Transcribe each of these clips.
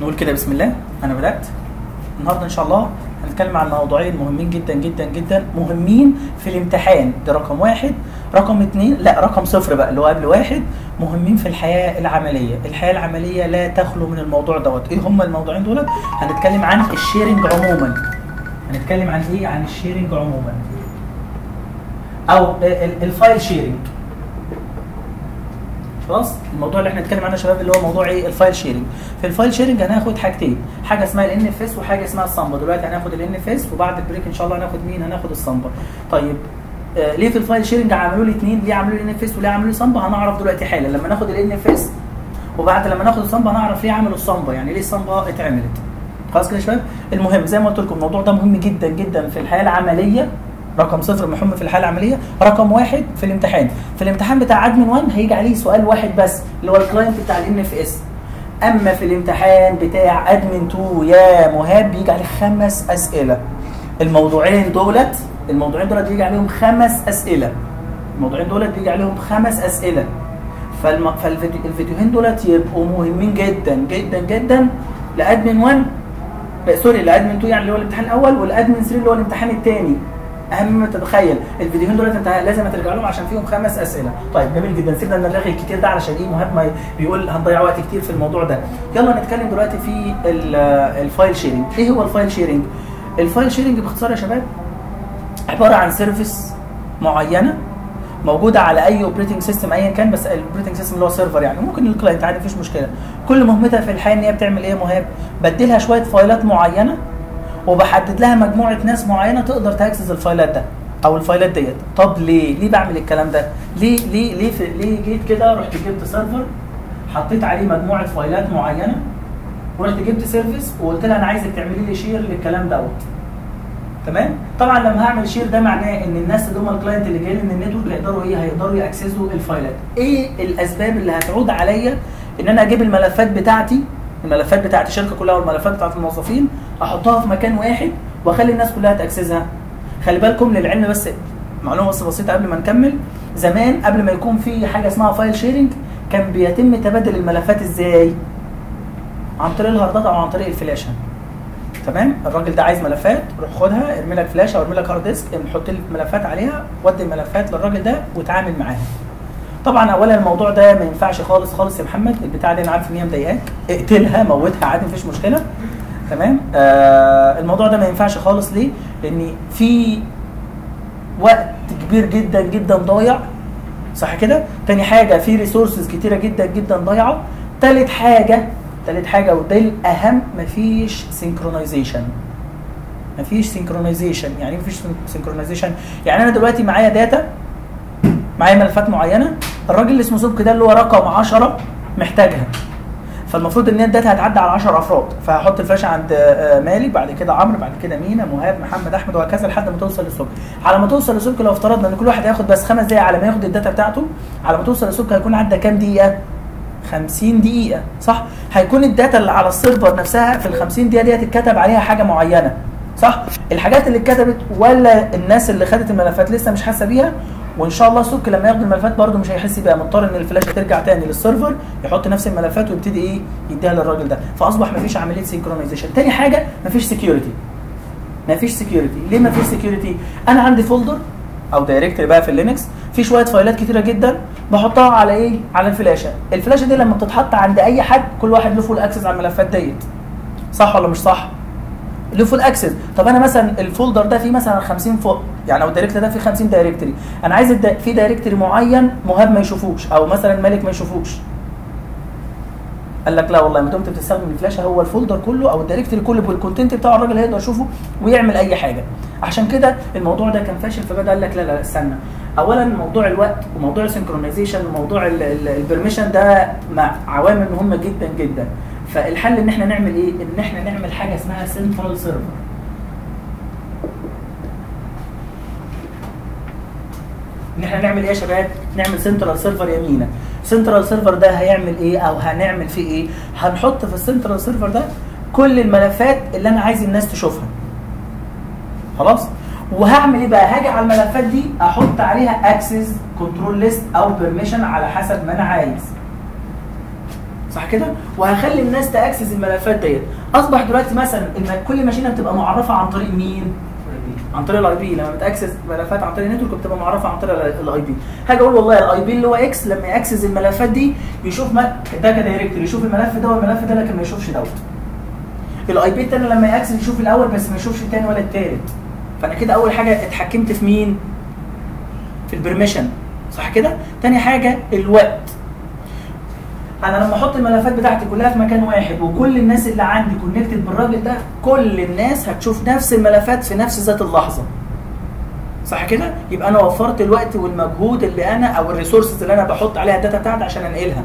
نقول كده بسم الله. انا بدات النهارده ان شاء الله هنتكلم عن موضوعين مهمين جدا جدا جدا، مهمين في الامتحان، ده رقم واحد. رقم اتنين، لا رقم صفر بقى اللي هو قبل واحد، مهمين في الحياة العملية. الحياة العملية لا تخلو من الموضوع دوت. ايه هما الموضوعين دولت؟ هنتكلم عن ال sharing عموما. هنتكلم عن ايه؟ عن ال sharing عموما او ال file sharing. خلاص، الموضوع اللي احنا هنتكلم عنه يا شباب اللي هو موضوع ايه؟ ال file sharing. في ال file sharing هناخد حاجتين، حاجة اسمها ال NFS وحاجه اسمها السامبا. دلوقتي هناخد ال NFS وبعد ال break ان شاء الله هناخد مين؟ هناخد السامبا. طيب ليه في ال file sharing عملوا لي اثنين؟ ليه عملوا لي NFS وليه عملوا لي سامبا؟ هنعرف دلوقتي حالا لما ناخد ال NFS، وبعد لما ناخد السامبا هنعرف ليه عملوا السامبا، يعني ليه السامبا اتعملت. خلاص كده يا شباب؟ المهم زي ما قلت لكم الموضوع ده مهم جدا جدا في الحياة العملية. رقم صفر مهم في الحالة العملية، رقم واحد في الامتحان. في الامتحان بتاع admin 1 هيجي عليه سؤال واحد بس اللي هو ال client بتاع ال NFS. اما في الامتحان بتاع admin 2 يا مهاب بيجي عليه 5 اسئلة. الموضوعين دولت بيجي عليهم 5 اسئلة. الموضوعين دولت بيجي عليهم 5 اسئلة. فالفيديوهين دولت يبقوا مهمين جدا جدا جدا ل admin 1، sorry ل admin 2 يعني اللي هو الامتحان الاول، وال admin 3 اللي هو الامتحان الثاني. اهم ما تتخيل الفيديوهين دول انت لازم ترجع لهم عشان فيهم 5 اسئلة. طيب جميل جدا، سيبنا من الرغي الكتير ده علشان ايه مهاب ما بيقول هنضيع وقت كتير في الموضوع ده. يلا نتكلم دلوقتي في ال file sharing. ايه هو ال file sharing؟ ال file sharing باختصار يا شباب عبارة عن service معينة موجودة على اي operating system ايا كان، بس ال operating system اللي هو server يعني، ممكن ال client عادي مفيش مشكلة. كل مهمتها في الحياة ان هي بتعمل ايه يا مهاب؟ بديلها شوية فايلات معينة وبحدد لها مجموعة ناس معينة تقدر ت access الفايلات ده او الفايلات ديت. طب ليه؟ ليه بعمل الكلام ده؟ ليه ليه ليه ليه جيت كده رحت جبت server حطيت عليه مجموعة فايلات معينة ورحت جبت service وقلت لها انا عايزك تعملي لي share للكلام دوت. تمام؟ طبعا لما هعمل share ده معناه ان الناس اللي هم ال client اللي جايين من ال network هيقدروا ايه؟ هيقدروا ي access وا الفايلات. ايه الاسباب اللي هتعود عليا ان انا اجيب الملفات بتاعتي، الملفات بتاعت الشركة كلها والملفات بتاعت الموظفين، احطها في مكان واحد واخلي الناس كلها ت access ها؟ خلي بالكم للعلم بس معلومة بس بسيطة قبل ما نكمل. زمان قبل ما يكون في حاجة اسمها file sharing كان بيتم تبادل الملفات ازاي؟ عن طريق الهاردات او عن طريق الفلاشه. تمام؟ الراجل ده عايز ملفات، روح خدها ارمي لك فلاشه او ارمي لك hard disk، حط لي الملفات عليها، ودي الملفات للراجل ده وتعامل معاها. طبعا اولا الموضوع ده ما ينفعش خالص خالص يا محمد، البتاعه دي انا عارف ان هي مضايقاك، اقتلها موتها عادي مفيش مشكلة. تمام؟ الموضوع ده ما ينفعش خالص. ليه؟ لان في وقت كبير جدا جدا ضايع، صح كده؟ تاني حاجة في resources كتيرة جدا جدا ضايعة. تالت حاجة وده الاهم، مفيش synchronization. مفيش synchronization. يعني ايه مفيش synchronization؟ يعني انا دلوقتي معايا data، معايا ملفات معينة، الراجل اللي اسمه سبك ده اللي هو رقم 10 محتاجها، فالمفروض ان ال data هتعدي على 10 افراد، فهحط الفلاشه عند مالك، بعد كده عمرو، بعد كده مينا، مهاب، محمد، احمد، وهكذا لحد ما توصل للسبك. على ما توصل للسبك لو افترضنا ان كل واحد هياخد بس 5 دقائق على ما ياخد ال data بتاعته، على ما توصل للسبك هيكون عدى كام دقيقة؟ 50 دقيقة، صح؟ هيكون ال data اللي على ال server نفسها في ال 50 دقيقة دي هتتكتب عليها حاجة معينة، صح؟ الحاجات اللي اتكتبت ولا الناس اللي خدت الملفات لسه مش حاسه بيها، وان شاء الله السبك لما ياخد الملفات برده مش هيحس بيها، مضطر ان الفلاشه ترجع تاني لل server يحط نفس الملفات ويبتدي ايه؟ يديها للراجل ده، فاصبح مفيش عملية synchronization. تاني حاجة مفيش security. مفيش security، ليه مفيش security؟ انا عندي folder او directory بقى في ال Linux في شوية فايلات كتيرة جدا بحطها على ايه؟ على الفلاشه، الفلاشه دي لما بتتحط عند اي حد كل واحد له full access على الملفات ديت. صح ولا مش صح؟ له full access. طب انا مثلا ال folder ده فيه مثلا 50 فوق يعني، او ال directory ده فيه 50 directory، انا عايز في directory معين مهاب ما يشوفوش او مثلا مالك ما يشوفوش. قال لك لا والله ما دمت بتستخدم الفلاشه هو ال folder كله او ال directory كله بال content بتاعه الراجل هيقدر يشوفه ويعمل اي حاجة. عشان كده الموضوع ده كان فاشل، فبدا قال لك لا لا استنى، اولا موضوع الوقت وموضوع ال synchronization وموضوع ال permission ده مع عوامل مهمة جدا جدا. فالحل ان احنا نعمل ايه؟ ان احنا نعمل حاجة اسمها central server. ان احنا نعمل ايه يا شباب؟ نعمل central server يمينا. central server ده هيعمل ايه او هنعمل فيه ايه؟ هنحط في ال central server ده كل الملفات اللي انا عايز الناس تشوفها. خلاص؟ وهعمل ايه بقى؟ هاجي على الملفات دي احط عليها access control list او permission على حسب ما انا عايز. صح كده؟ وهخلي الناس ت access الملفات ديت. اصبح دلوقتي مثلا كل ماشينه بتبقى معرفة عن طريق مين؟ عن طريق ال IP. لما بت access ملفات عن طريق ال network بتبقى معرفة عن طريق ال IP. هاجي اقول والله ال IP اللي هو X لما ي access الملفات دي يشوف ده ك directory، يشوف الملف ده والملف ده، لكن ما يشوفش دوت. ال IP الثاني لما ي access يشوف الاول بس ما يشوفش الثاني ولا الثالث. فانا كده اول حاجة اتحكمت في مين؟ في ال permission، صح كده؟ ثاني حاجة الوقت. انا لما احط الملفات بتاعتي كلها في مكان واحد وكل الناس اللي عندي connected بالراجل ده، كل الناس هتشوف نفس الملفات في نفس ذات اللحظة، صح كده؟ يبقى انا وفرت الوقت والمجهود اللي انا او ال resources اللي انا بحط عليها ال data بتاعتي عشان انقلها.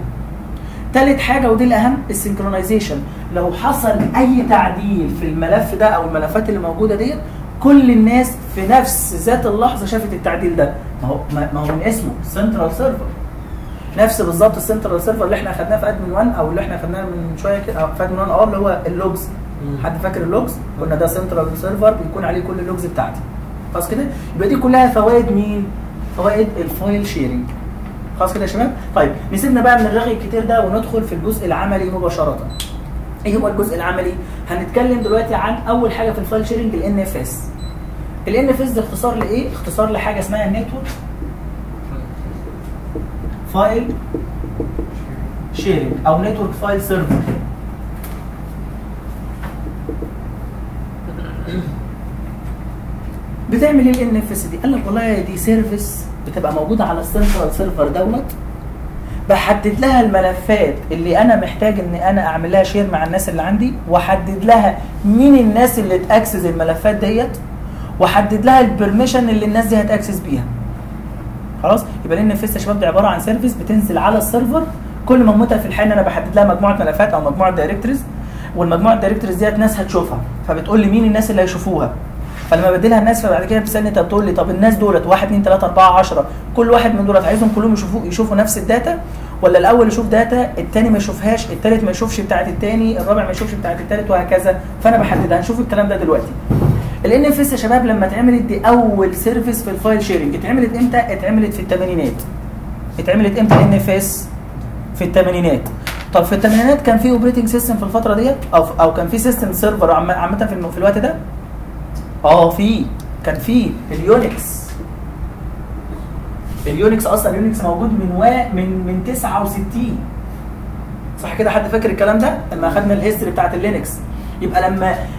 ثالث حاجة ودي الاهم، ال synchronization. لو حصل اي تعديل في الملف ده او الملفات اللي موجودة ديت، كل الناس في نفس ذات اللحظة شافت التعديل ده. ما هو من اسمه central server. نفس بالظبط ال central server اللي احنا اخدناه في admin 1 او اللي احنا اخدناه من شوية كده في admin 1 اللي هو ال logs. حد فاكر ال logs؟ قلنا ده central server بيكون عليه كل ال logs بتاعتي. خلاص كده؟ يبقى دي كلها فوائد مين؟ فوائد ال file sharing. خلاص كده يا شباب؟ طيب نسيبنا بقى من الرغي الكتير ده وندخل في الجزء العملي مباشرة. ايه هو الجزء العملي؟ هنتكلم دلوقتي عن اول حاجة في ال file sharing، ال NFS. ال NFS ده اختصار لايه؟ اختصار لحاجة اسمها network file sharing او network file server. بتعمل ايه ال NFS دي؟ قال لك والله دي service بتبقى موجودة على ال central server دوت، بحدد لها الملفات اللي انا محتاج ان انا اعمل لها share مع الناس اللي عندي، واحدد لها مين الناس اللي ت access الملفات ديت، واحدد لها ال permission اللي الناس دي هت access بيها. خلاص؟ يبقى ال NFS يا شباب دي عبارة عن service بتنزل على ال server، كل مهمتها في الحال ان انا بحدد لها مجموعة ملفات او مجموعة directories، والمجموعة ال directories ديت ناس هتشوفها، فبتقول لي مين الناس اللي هيشوفوها. فلما بدي لها الناس فبعد كده بتسالني، طب تقول لي طب الناس دولت 1 2 3 4 10 كل واحد من دولت عايزهم كلهم يشوفوا نفس ال data، ولا الاول يشوف data الثاني ما يشوفهاش، الثالث ما يشوفش بتاعه الثاني، الرابع ما يشوفش بتاعه الثالث، وهكذا. فانا بحددها. هنشوف الكلام ده دلوقتي. ال NFS يا شباب لما اتعملت دي اول service في ال file sharing. اتعملت امتى؟ اتعملت في الثمانينات. اتعملت امتى ال NFS؟ في الثمانينات. طب في الثمانينات كان في operating system في الفترة ديت او كان في system server عامة في الوقت ده؟ في كان في ال Unix. ال Unix اصلا ال Unix موجود من 69، صح كده؟ حد فاكر الكلام ده لما اخدنا ال history بتاعت ال Linux؟ يبقى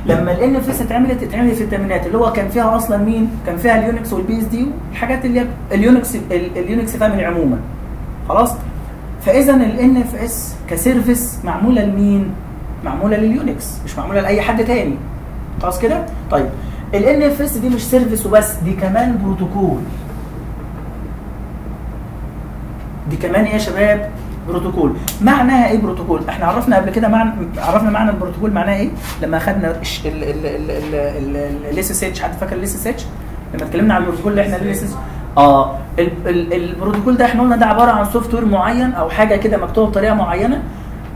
لما ال NFS اتعملت في الثمانينات، اللي هو كان فيها اصلا مين؟ كان فيها ال Unix وال BSD والحاجات اللي ال Unix ال Unix family عموما. خلاص؟ فاذا ال NFS ك service معمولة لمين؟ معمولة لل Unix، مش معمولة لاي حد تاني. خلاص كده؟ طيب ال NFS دي مش service وبس، دي كمان بروتوكول. دي كمان ايه يا شباب؟ بروتوكول. معناها ايه بروتوكول؟ احنا عرفنا قبل كده معنى، عرفنا معنى البروتوكول معناها ايه لما اخدنا ال SSH. حد فاكر ال SSH لما اتكلمنا على البروتوكول اللي احنا ال SSH؟ البروتوكول ده احنا قلنا ده عبارة عن software معين او حاجة كده مكتوبة بطريقة معينة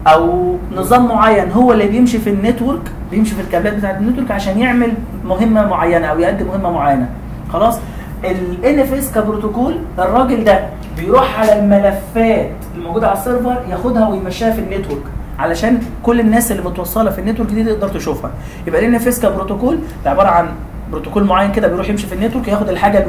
او نظام معين هو اللي بيمشي في ال network، بيمشي في الكابلات بتاعت ال network عشان يعمل مهمة معينة او يؤدي مهمة معينة. خلاص؟ ال NFS كبروتوكول الراجل ده بيروح على الملفات الموجودة على ال server ياخدها ويمشيها في ال network علشان كل الناس اللي متوصله في ال network دي تقدر تشوفها. يبقى ال NFS كبروتوكول ده عبارة عن بروتوكول معين كده بيروح يمشي في ال network ياخد الحاجة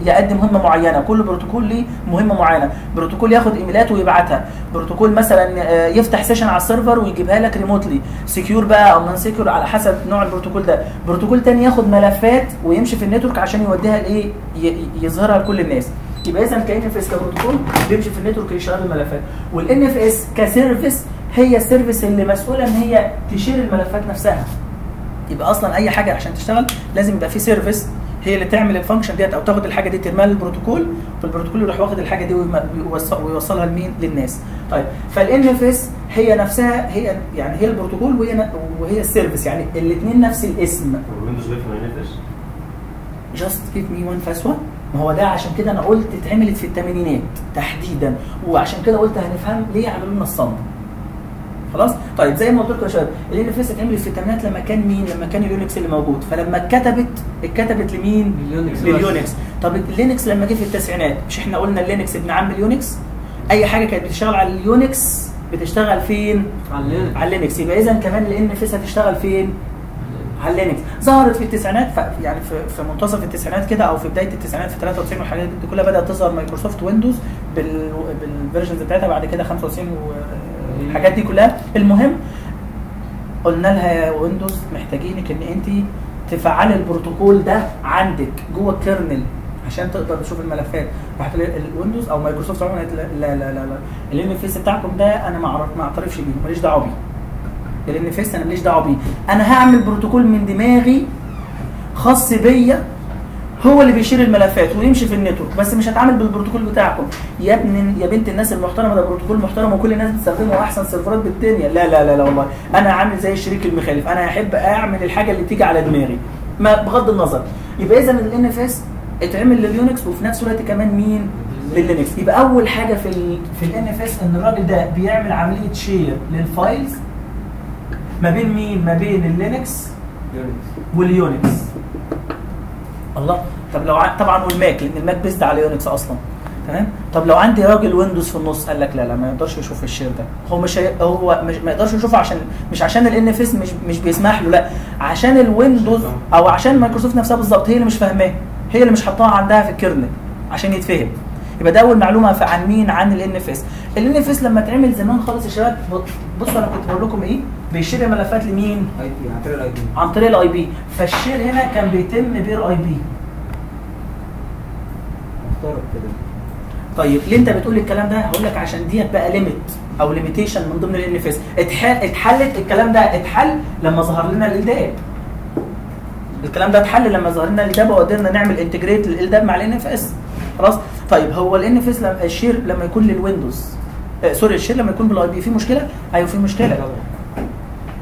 يقدم مهمة معينة، كل بروتوكول ليه مهمة معينة، بروتوكول ياخد ايميلات ويبعتها، بروتوكول مثلا يفتح session على ال server ويجيبها لك remotely secure بقى او non secure على حسب نوع البروتوكول ده، بروتوكول تاني ياخد ملفات ويمشي في ال network عشان يوديها لايه يظهرها لكل الناس. يبقى اذا ك NFS كبروتوكول بيمشي في ال network يشير الملفات، وال NFS ك service هي ال service اللي مسؤولة ان هي ت share الملفات نفسها. يبقى اصلا اي حاجة عشان تشتغل لازم يبقى في service هي اللي تعمل ال function ديت او تاخد الحاجة دي ترميها للبروتوكول، والبروتوكول يروح واخد الحاجة دي ويوصلها لمين؟ للناس. طيب فال NFS هي نفسها هي يعني هي البروتوكول وهي ال service، يعني الاثنين نفس الاسم. Windows بيفهم NFS؟ just give me one فسوه. ما هو ده عشان كده انا قلت اتعملت في الثمانينات تحديدا، وعشان كده قلت هنفهم ليه عملوا لنا الصمت. خلاص؟ طيب زي ما قلت لكم يا شباب ال NFS اتعملت في الثمانينات لما كان مين؟ لما كان ال Unix اللي موجود، فلما اتكتبت لمين؟ لل Unix. طب ال Linux لما جه في التسعينات، مش احنا قلنا ال Linux ابن عم ال Unix؟ اي حاجة كانت بتشتغل على ال Unix بتشتغل فين؟ على Linux. يبقى اذا كمان ال NFS هتشتغل فين؟ على Linux. ظهرت في التسعينات، يعني في منتصف التسعينات كده او في بداية التسعينات في 93 والحاجات دي كلها، بدات تظهر Microsoft Windows بال versions بتاعتها بعد كده 95 والحاجات دي كلها. المهم قلنا لها يا Windows محتاجينك ان انت تفعلي البروتوكول ده عندك جوه ال kernel عشان تقدر تشوف الملفات. راحت ال Windows او مايكروسوفت عموما قالت لا لا لا لا، ال NFS بتاعكم ده انا ما اعترفش بيه، ماليش دعوه بيه. ال NFS انا ماليش دعوه بيه، انا هعمل بروتوكول من دماغي خاص بيا هو اللي بيشير الملفات ويمشي في ال network، بس مش هتعامل بالبروتوكول بتاعكم. يا ابن يا بنت الناس المحترمة، ده بروتوكول محترم وكل الناس بتستخدمه واحسن سيرفرات بالدنيا. لا لا لا لا والله، انا عامل زي الشريك المخالف، انا احب اعمل الحاجة اللي تيجي على دماغي، ما بغض النظر. يبقى اذا ال NFS اتعمل لل Unix وفي نفس الوقت كمان مين؟ لل Linux. يبقى اول حاجة في ال NFS ان الراجل ده بيعمل عملية share لل files ما بين مين؟ ما بين ال Linux وال Unix. الله، طب لو طبعا وال Mac، لان ال Mac based على Unix اصلا، تمام؟ طب لو عندي راجل Windows في النص قال لك لا لا ما يقدرش يشوف ال share ده، هو مش هو مش ما يقدرش يشوفه عشان مش عشان ال NFS مش بيسمح له، لا عشان ال Windows او عشان مايكروسوفت نفسها بالظبط هي اللي مش فاهماه، هي اللي مش حطاها عندها في ال kernel عشان يتفهم. يبقى ده اول معلومة عن مين؟ عن ال NFS. ال NFS لما اتعمل زمان خالص يا شباب، بصوا انا كنت بقول لكم ايه؟ بيشير ملفات لمين؟ IP، عن طريق ال IP. عن طريق ال IP، فال share هنا كان بيتم per IP. مفترض كده. طيب ليه انت بتقول الكلام ده؟ هقول لك عشان ديت بقى limit او limitation من ضمن ال NFS. اتحلت الكلام ده، اتحل لما ظهر لنا ال LDAP. الكلام ده اتحل لما ظهر لنا ال LDAP وقدرنا نعمل integrate لل LDAP مع ال NFS. خلاص؟ طيب هو ال NFS لما ال share لما يكون لل Windows sorry ال share لما يكون بال IP في مشكلة؟ ايوه في مشكلة.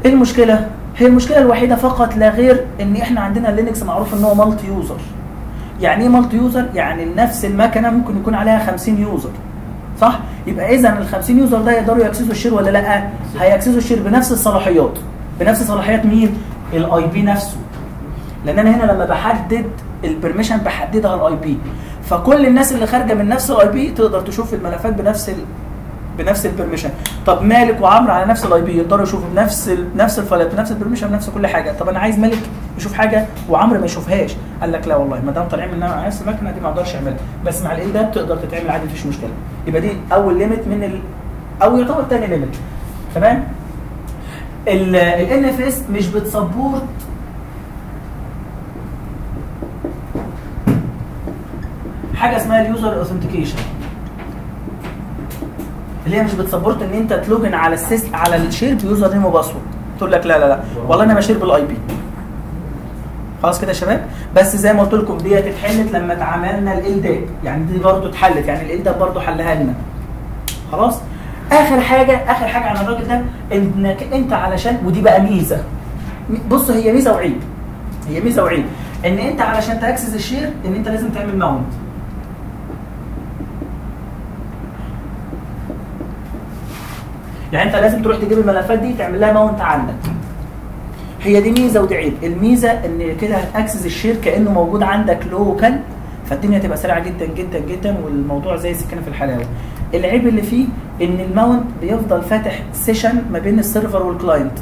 ايه المشكلة؟ هي المشكلة الوحيدة فقط لا غير ان احنا عندنا Linux معروف ان هو multi user. يعني ايه multi user؟ يعني نفس المكنه ممكن يكون عليها 50 user. صح؟ يبقى اذا ال 50 user ده يقدروا ي access وا ال share ولا لا؟ هي access وا ال share بنفس الصلاحيات. بنفس صلاحيات مين؟ ال IP نفسه. لان انا هنا لما بحدد ال permission بحددها ال IP، فكل الناس اللي خارجه من نفس ال IP تقدر تشوف الملفات بنفس ال permission. طب مالك وعمرو على نفس ال IP يقدروا يشوفوا بنفس الفايلات بنفس ال permission بنفس كل حاجة. طب انا عايز مالك يشوف حاجة وعمرو ما يشوفهاش، قال لك لا والله ما دام طالعين من على نفس المكنه دي ما اقدرش اعملها، بس مع ال ده تقدر تتعمل عادي مفيش مشكلة. يبقى دي اول limit من او يعتبر ثاني limit. تمام؟ ال NFS مش بت support حاجة اسمها ال user authentication، اللي هي مش بت support ان انت ت login على على ال share ب username و password. تقول لك لا لا لا والله انا ب share بال IP. خلاص كده يا شباب؟ بس زي ما قلت لكم ديت اتحلت لما اتعملنا ال LDAP، يعني دي برضه اتحلت، يعني ال LDAP برضه حلها لنا. خلاص؟ اخر حاجة، اخر حاجة عن الراجل ده انك انت علشان، ودي بقى ميزة، بص هي ميزة وعيب، هي ميزة وعيب، ان انت علشان ت access ال share ان انت لازم تعمل mount. يعني انت لازم تروح تجيب الملفات دي تعمل لها mount عندك. هي دي ميزة ودي عيب. الميزة ان كده هت access ال share كانه موجود عندك local، فالدنيا تبقى سريعة جدا جدا جدا والموضوع زي السكينة في الحلاوة. العيب اللي فيه ان ال mount بيفضل فاتح session ما بين ال server وال client،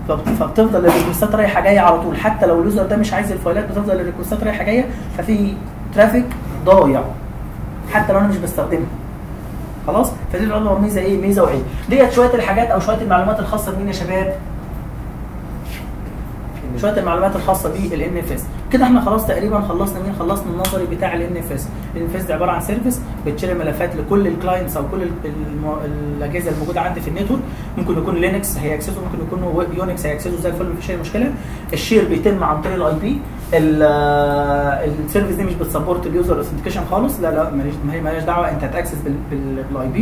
فبتفضل ال request ات رايحة جاية على طول، حتى لو ال user ده مش عايز الفايلات بتفضل ال request ات رايحة جاية، ففي traffic ضايع حتى لو انا مش بستخدمها. خلاص؟ فدي تعتبر ميزة ايه؟ ميزة وعيب. ديت شوية الحاجات او شوية المعلومات الخاصة بمين يا شباب؟ شوية المعلومات الخاصة بال NFS. كده احنا خلاص تقريبا خلصنا مين؟ خلصنا النظري بتاع ال NFS. ال NFS ده عبارة عن service بت share ملفات لكل ال clients او كل الاجهزة الموجودة عندي في ال network. ممكن يكون Linux هي access ه، ممكن يكون Unix هي access ه زي الفل مفيش اي مشكلة. ال share بيتم عن طريق ال IP. ال service دي مش بت support ال user authentication خالص، لا لا ما هي مالهاش دعوه، انت هت access بال IP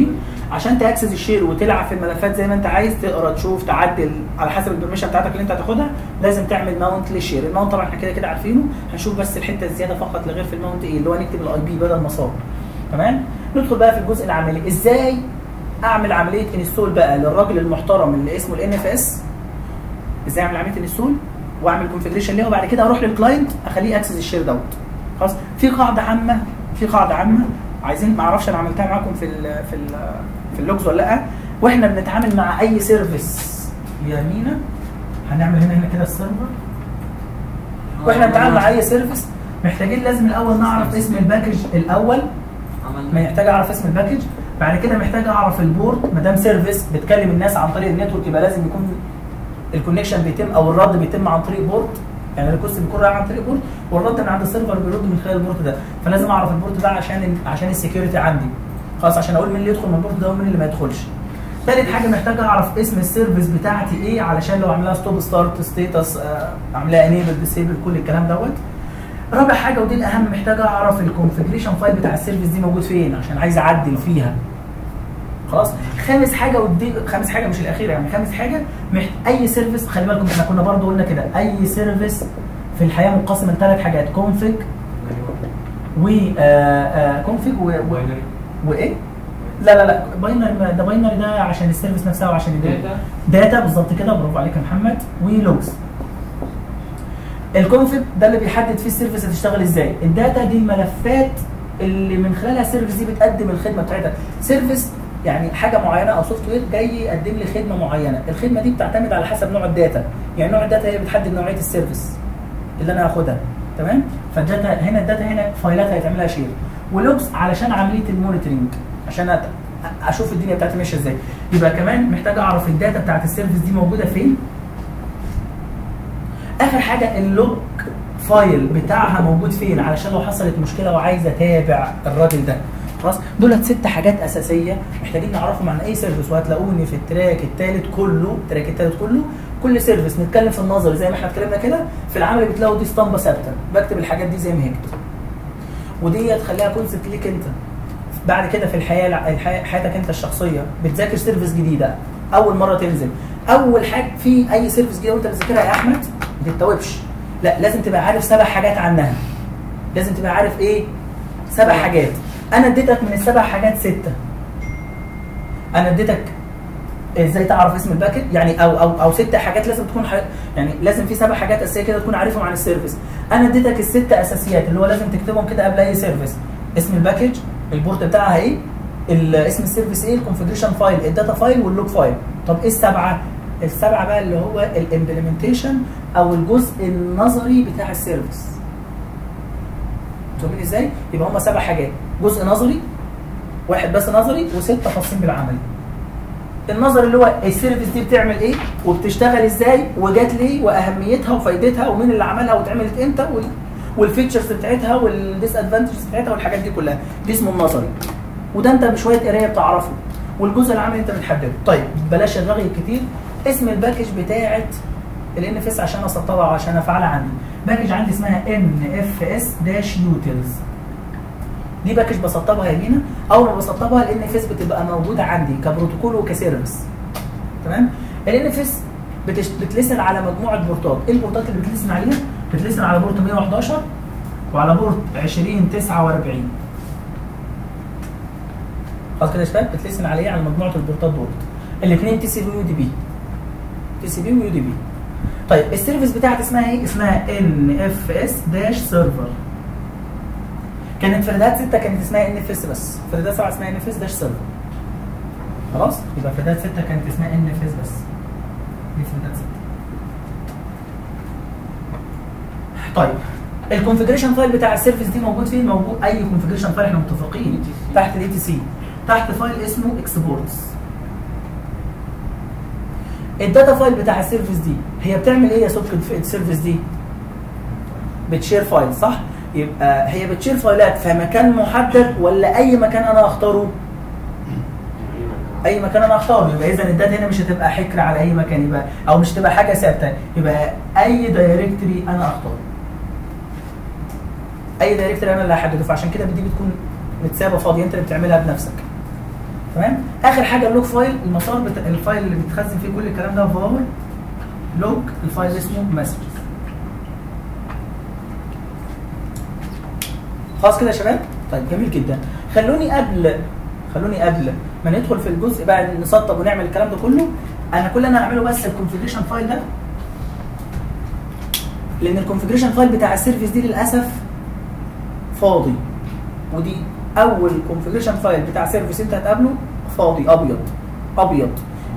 عشان ت access ال share وتلعب في الملفات زي ما انت عايز، تقرا تشوف تعدل على حسب ال permission بتاعتك اللي انت هتاخدها. لازم تعمل mount لل share. ال mount طبعا احنا كده كده عارفينه، هنشوف بس الحتة الزيادة فقط لغير في ال mount ايه اللي هو نكتب ال IP بدل مسار. تمام؟ ندخل بقى في الجزء العملي، ازاي اعمل عملية install بقى للراجل المحترم اللي اسمه ال NFS. ازاي اعمل عملية install واعمل configuration ليها، وبعد كده اروح لل client اخليه access ال share دوت. خلاص؟ في قاعدة عامة، في قاعدة عامة عايزين، ما اعرفش انا عملتها معاكم في ال في ال في ال logs ولا لا، واحنا بنتعامل مع اي service يا مينا، هنعمل هنا كده ال server. واحنا بنتعامل مع اي service محتاجين لازم الاول نعرف اسم ال package الاول. محتاج اعرف اسم ال package، بعد كده محتاج اعرف ال port. ما دام service بتكلم الناس عن طريق ال network يبقى لازم يكون ال connection بيتم او الرد بيتم عن طريق port، يعني ال request بيكون رايح عن طريق port والرد من عند ال server بيرد من خلال ال port ده، فلازم اعرف ال port ده عشان ال security عندي، خلاص، عشان اقول مين اللي يدخل من ال port ده ومين اللي ما يدخلش. ثالث حاجة محتاج اعرف اسم ال service بتاعتي ايه، علشان لو عاملاها stop start status، عاملاها enable disable، كل الكلام دوت. رابع حاجة ودي الاهم، محتاج اعرف ال configuration file بتاع ال service دي موجود فين عشان عايز اعدل فيها. خلاص. خامس حاجة، ودي خامس حاجة مش الاخيرة يعني، خامس حاجة اي service، خلي بالكم احنا كنا برضو قلنا كده، اي service في الحياة منقسمة لثلاث حاجات: config و config وايه؟ لا لا لا binary، ده binary ده عشان ال service نفسها وعشان ال data. data بالظبط كده، برافو عليك يا محمد. و logs. ال config ده اللي بيحدد فيه ال service هتشتغل ازاي، ال data دي الملفات اللي من خلالها ال service دي بتقدم الخدمة بتاعتها. service يعني حاجة معينة او software جاي يقدم لي خدمة معينة، الخدمة دي بتعتمد على حسب نوع ال data، يعني نوع ال data هي بتحدد نوعية ال service اللي انا هاخدها، تمام؟ فال data هنا، ال data هنا فايلات هيتعملها share. و logs علشان عملية ال monitoring، عشان اشوف الدنيا بتاعتي ماشية ازاي. يبقى كمان محتاج اعرف ال data بتاعت ال service دي موجودة فين. اخر حاجة ال log file بتاعها موجود فين، علشان لو حصلت مشكلة وعايز اتابع الراجل ده. خلاص، دولت 6 حاجات اساسية محتاجين نعرفهم عن اي service، وهتلاقوني في ال track الثالث كله، ال track الثالث كله كل service نتكلم في النظري زي ما احنا اتكلمنا كده، في العمل بتلاقوا دي اسطمبه ثابتة، بكتب الحاجات دي زي ما هي كده. ودي تخليها concept ليك انت بعد كده في الحياة، حياتك انت الشخصية، بتذاكر service جديدة اول مرة تنزل، اول حاجة في اي service جديدة وانت بتذاكرها يا احمد ما تتوبش، لا لازم تبقى عارف 7 حاجات عنها. لازم تبقى عارف ايه؟ 7 حاجات. انا اديتك من ال7 حاجات 6. انا اديتك ازاي تعرف اسم ال package يعني، او او او 6 حاجات لازم تكون يعني لازم في 7 حاجات اساسية كده تكون عارفهم عن ال service. انا اديتك ال6 اساسيات اللي هو لازم تكتبهم كده قبل اي service: اسم ال package، ال port بتاعها ايه، اسم ال service ايه، ال configuration file، ال data file، وال log file. طب ايه ال7؟ ال7 بقى اللي هو ال implementation او الجزء النظري بتاع ال service. فاهمين ازاي؟ يبقى هم 7 حاجات: جزء نظري واحد بس نظري، و6 خاصين بالعملي. النظري اللي هو ال service دي بتعمل ايه وبتشتغل ازاي وجات ليه واهميتها وفائدتها ومين اللي عملها واتعملت امتى وال features بتاعتها وال disadvantages بتاعتها والحاجات دي كلها، دي اسمه النظري. وده انت بشوية قرايه بتعرفه، والجزء العملي انت بتحدده. طيب بلاش الرغي الكتير. اسم ال package بتاعت ال NFS عشان اسطبها وعشان افعلها عندي، package عندي اسمها NFS-utils. دي package بسطبها يا مينا، اول ما بسطبها ال NFS بتبقى موجودة عندي كبروتوكول وك service. تمام؟ ال NFS بت listen على مجموعة بورتات. ايه البورتات اللي بت listen عليها؟ بت listen على port 111 وعلى port 2049. خلاص كده يا شباب، بت listen عليها على مجموعة البورتات دول الاثنين تي سي بي ويو دي بي، تي سي بي ويو دي بي. طيب ال service بتاعتي اسمها ايه؟ اسمها NFS-server. كانت في Red Hat 6 كانت اسمها NFS بس، في Red Hat 7 اسمها NFS-server. خلاص؟ يبقى في Red Hat 6 كانت اسمها NFS بس. دي في Red Hat 6. طيب ال configuration file بتاع ال service دي موجود فين؟ موجود اي configuration file احنا متفقين تحت ال etc، تحت file اسمه exports. ال data file بتاع ال service دي هي بتعمل ايه يا سكر في ال service دي؟ بت share file صح؟ يبقى هي بت share فايلات في مكان محدد ولا اي مكان انا اختاره؟ اي مكان انا اختاره. يبقى اذا ال data هنا مش هتبقى حكر على اي مكان، يبقى او مش هتبقى حاجة ثابتة، يبقى اي directory انا اختاره. اي directory انا اللي هحدده، فعشان كده دي بتكون متسابه فاضية، انت اللي بتعملها بنفسك. تمام؟ اخر حاجة ال log file، المسار بتاع ال file اللي بيتخزن فيه كل الكلام ده var log، ال file اسمه messages. خلاص كده يا شباب؟ طيب جميل جدا. خلوني قبل ما ندخل في الجزء بقى نسطب ونعمل الكلام ده كله، انا كل اللي انا هعمله بس ال configuration file ده، لان ال configuration file بتاع ال service دي للاسف فاضي، ودي اول configuration file بتاع service انت هتقابله فاضي ابيض. ابيض،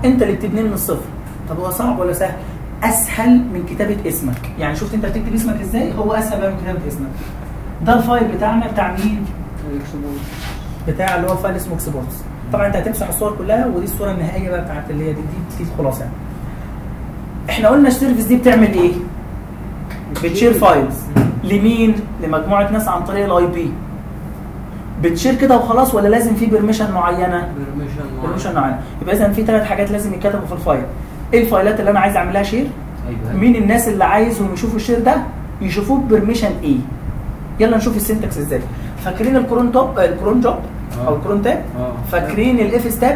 انت اللي بتبنيه من الصفر. طب هو صعب ولا سهل؟ اسهل من كتابه اسمك، يعني شفت انت بتكتب اسمك ازاي؟ هو اسهل بقى من كتابه اسمك. ده ال file بتاعنا بتاع مين؟ بتاع اللي هو file اسمه exports. طبعا انت هتمسح الصور كلها، ودي الصورة النهائية بقى بتاعت اللي هي دي الخلاصة يعني. احنا قلنا ال service دي بتعمل ايه؟ بت share files لمين؟ لمجموعة ناس عن طريق ال IP. بت share كده وخلاص ولا لازم في permission معينة؟ permission معينة. يبقى اذا في ثلاث حاجات لازم يتكتبوا في ال file. ايه ال file ات اللي انا عايز اعملها share؟ أيوة. مين الناس اللي عايزهم يشوفوا ال share ده؟ يشوفوه permission ايه؟ يلا نشوف ال syntax ازاي. فاكرين ال cron top، ال cron job او ال crontab؟ فاكرين ال fstab؟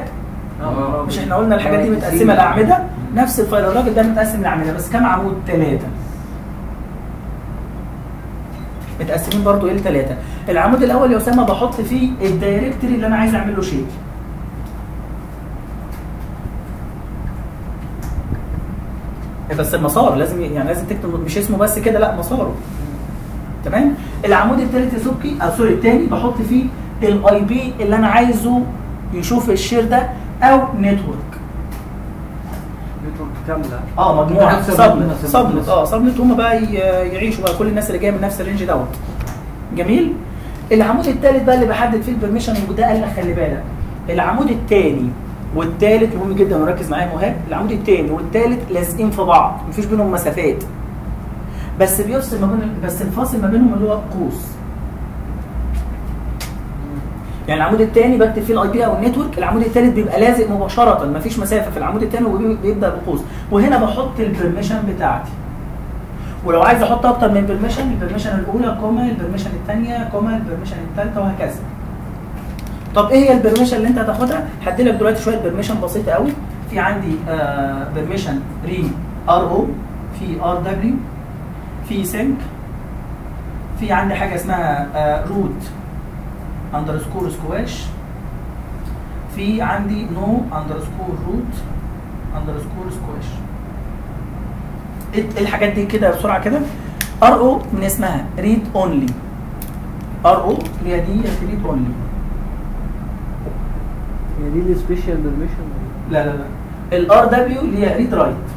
مش احنا قلنا الحاجات دي متقسمه لاعمده؟ نفس ال file الراجل ده متقسم لاعمده، بس كام عمود؟ 3. متقسمين برضو ايه؟ 3. العمود الاول يا اسامة بحط فيه ال directory اللي انا عايز اعمل له share. بس المسار لازم، يعني لازم تكتب مش اسمه بس كده، لا مساره. تمام؟ العمود الثالث يا سبكي، او sorry الثاني، بحط فيه ال IP اللي انا عايزه يشوف ال share ده، او network. network كاملة. مجموعة subnet subnet هم بقى يعيشوا بقى كل الناس اللي جاية من نفس ال range دوت. جميل؟ العمود الثالث بقى اللي بحدد فيه ال permission، وده قال لك خلي بالك العمود الثاني والثالث مهم جدا، وركز معايا يا مهاب. العمود الثاني والثالث لازقين في بعض، مفيش بينهم مسافات، بس بيفصل ما بين، بس الفاصل ما بينهم اللي هو قوس. يعني العمود الثاني بكتب فيه ال IP او ال network، العمود الثالث بيبقى لازق مباشرة، مفيش مسافة في العمود الثاني وبيبدا بقوس، وهنا بحط ال permission بتاعتي. ولو عايز احط اكتر من permission، ال permission الاولى comma، ال permission الثانية comma، ال permission الثالثة، وهكذا. طب ايه هي ال permission اللي انت هتاخدها؟ هدي لك دلوقتي شوية permission بسيطة قوي. في عندي permission ري RO، في RW، في sync، في عندي حاجة اسمها root underscore squash، في عندي no underscore root underscore squash. ايه الحاجات دي كده بسرعة كده؟ RO من اسمها read only، RO اللي هي دي read only. هي دي ال special permission؟ لا لا لا، ال RW اللي هي read write.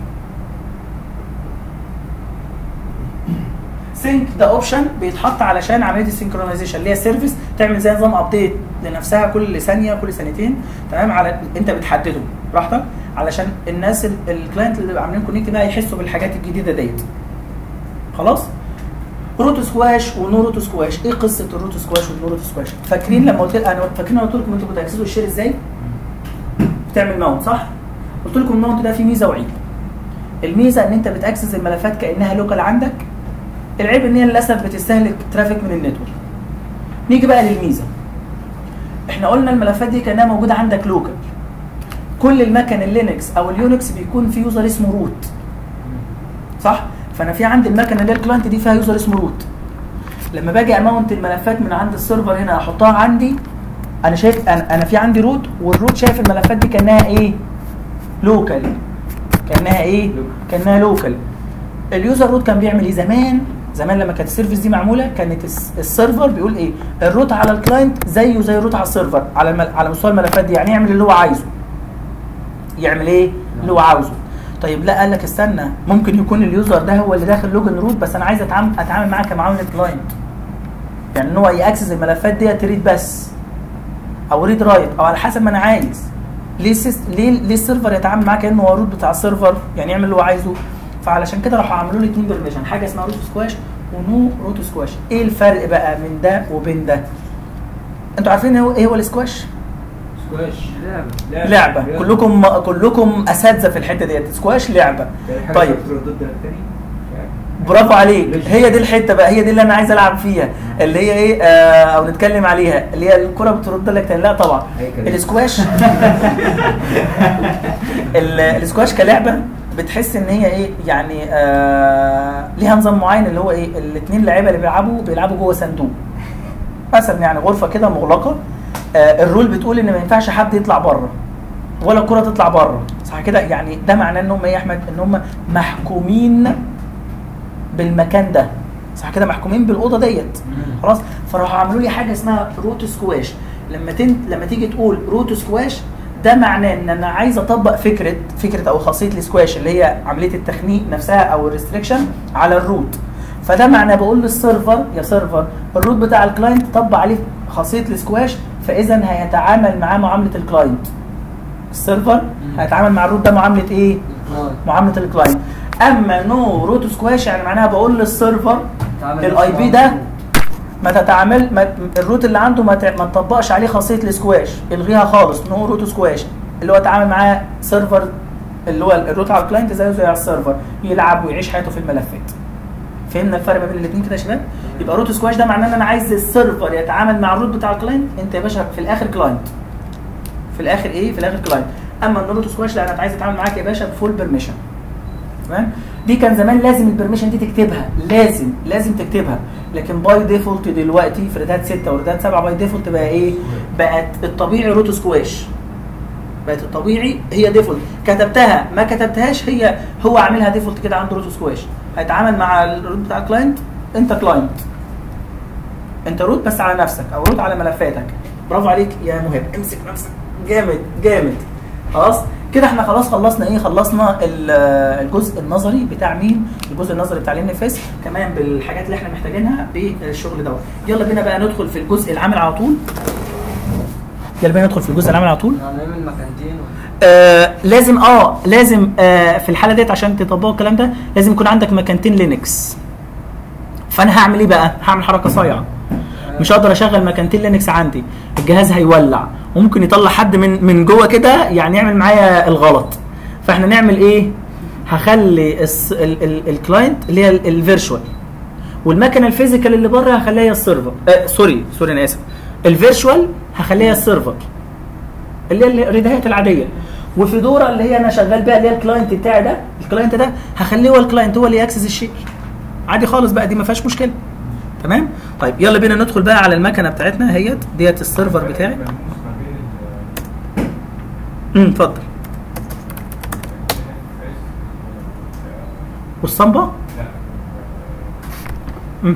sync ده option بيتحط علشان عملية ال synchronization اللي هي service تعمل زي نظام update لنفسها كل ثانية كل ثانيتين، تمام؟ على انت بتحدده براحتك علشان الناس ال client اللي عاملين connect بقى يحسوا بالحاجات الجديدة ديت. خلاص؟ root squash و no root squash. ايه قصة ال root squash وال no root squash؟ فاكرين لما قلت انا فاكرين قلت لكم انتوا بت access وا ال share ازاي؟ بتعمل mount صح؟ قلت لكم ال mount ده فيه ميزة وعيب. الميزة ان انت بت access الملفات كانها local عندك. العيب ان هي للاسف بتستهلك traffic من ال network. نيجي بقى للميزه. احنا قلنا الملفات دي كانها موجودة عندك local. كل المكن ال Linux او ال Unix بيكون في user اسمه root. صح؟ فانا في عندي المكنه اللي هي ال client دي فيها user اسمه root. لما باجي ا mount الملفات من عند ال server هنا احطها عندي، انا شايف انا في عندي root، وال root شايف الملفات دي كانها ايه؟ local. كانها ايه؟ كانها local. ال user root كان بيعمل ايه زمان؟ زمان لما كانت ال service دي معمولة كانت ال server بيقول ايه؟ ال root على ال client زيه زي ال root على ال server على مستوى الملفات دي، يعني يعمل اللي هو عايزه. يعمل ايه؟ اللي هو عاوزه. طيب لا، قال لك استنى، ممكن يكون ال user ده هو اللي داخل login root، بس انا عايز اتعامل معاه كمعامله client. يعني ان هو ي access الملفات ديت read بس او read write او على حسب ما انا عايز. ليه ليه ال server يتعامل معاه كانه هو root بتاع ال server، يعني يعمل اللي هو عايزه؟ فعلشان كده راحوا عملوا لي اثنين permission، حاجة اسمها root squash و no root squash. ايه الفرق بقى من ده وبين ده؟ انتوا عارفين ايه هو السكواش؟ سكواش لعبه. لعبه، كلكم اساتذة في الحتة ديت. سكواش لعبه. طيب برافو عليك، هي دي الحتة بقى، هي دي اللي انا عايز العب فيها، اللي هي ايه او نتكلم عليها، اللي هي الكره بترد لك تاني. لا طبعا السكواش السكواش كلعبة بتحس ان هي ايه يعني ليها نظام معين، اللي هو ايه؟ الاثنين لعيبة اللي بيلعبوا جوه صندوق مثلا، يعني غرفة كده مغلقة. ال rule بتقول ان ما ينفعش حد يطلع بره ولا الكره تطلع بره، صح كده؟ يعني ده معناه ان هم ايه يا احمد؟ ان هم محكومين بالمكان ده، صح كده؟ محكومين بالاوضه ديت. خلاص؟ فراحوا عملوا لي حاجة اسمها root squash. لما تيجي تقول root squash، ده معناه ان انا عايز اطبق فكرة او خاصية السكواش اللي هي عملية التخنيق نفسها او ال restriction على ال root. فده معناه بقول لل server يا server ال root بتاع ال client طبق عليه خاصية السكواش، فاذا هيتعامل معاه معاملة ال client. ال server هيتعامل مع ال root ده معاملة ايه؟ معاملة ال client. اما no root squash يعني معناها بقول لل server ال IP ده ما تتعامل، ال root اللي عنده ما تطبقش عليه خاصية السكواش، الغيها خالص، no root squash، اللي هو اتعامل معاه server اللي هو ال root على ال client زيه زي على ال server، يلعب ويعيش حياته في الملفات. فهمنا الفرق ما بين الاثنين كده يا شباب؟ يبقى root squash ده معناه ان انا عايز ال server يتعامل مع ال root بتاع ال client، انت يا باشا في الاخر client. في الاخر ايه؟ في الاخر client. اما ال no root squash لا، انا عايز اتعامل معاك يا باشا ب full permission. تمام؟ دي كان زمان لازم ال permission دي تكتبها، لازم تكتبها، لكن by default دلوقتي في Red Hat 6 و Red Hat 7 by default بقى ايه؟ بقت الطبيعي root squash. بقت الطبيعي هي default، كتبتها ما كتبتهاش هي هو عاملها default كده عنده root squash. هيتعامل مع ال root بتاع ال client، انت client، انت root بس على نفسك او root على ملفاتك. برافو عليك يا مهاب، امسك نفسك جامد جامد. خلاص كده احنا خلاص خلصنا ايه؟ خلصنا الجزء النظري بتاع مين؟ الجزء النظري بتاع ال NFS كمان بالحاجات اللي احنا محتاجينها بالشغل دوت. يلا بينا بقى ندخل في الجزء العمل على طول. يلا بينا ندخل في الجزء العمل على طول. هنعمل مكانتين. لازم لازم في الحالة ديت عشان تطبقوا الكلام ده لازم يكون عندك مكانتين Linux. فانا هعمل ايه بقى؟ هعمل حركة صايعه. مش هقدر اشغل مكانتين Linux عندي، الجهاز هيولع وممكن يطلع حد من جوه كده يعني يعمل معايا الغلط. فاحنا نعمل ايه؟ هخلي ال client اللي هي ال virtual، والمكنه ال physical اللي بره هخليها هي ال server. Sorry انا اسف، ال virtual هخليها ال server اللي هي ال Red Hat العادية، و Fedora اللي هي انا شغال بيها اللي هي ال client بتاعي ده، ال client ده هخليه هو ال client، هو اللي ي access ال share عادي خالص بقى، دي ما فيهاش مشكلة. تمام؟ طيب يلا بينا ندخل بقى على المكنه بتاعتنا اهيت ديت ال server بتاعي. اتفضل. والصنبه؟ لا.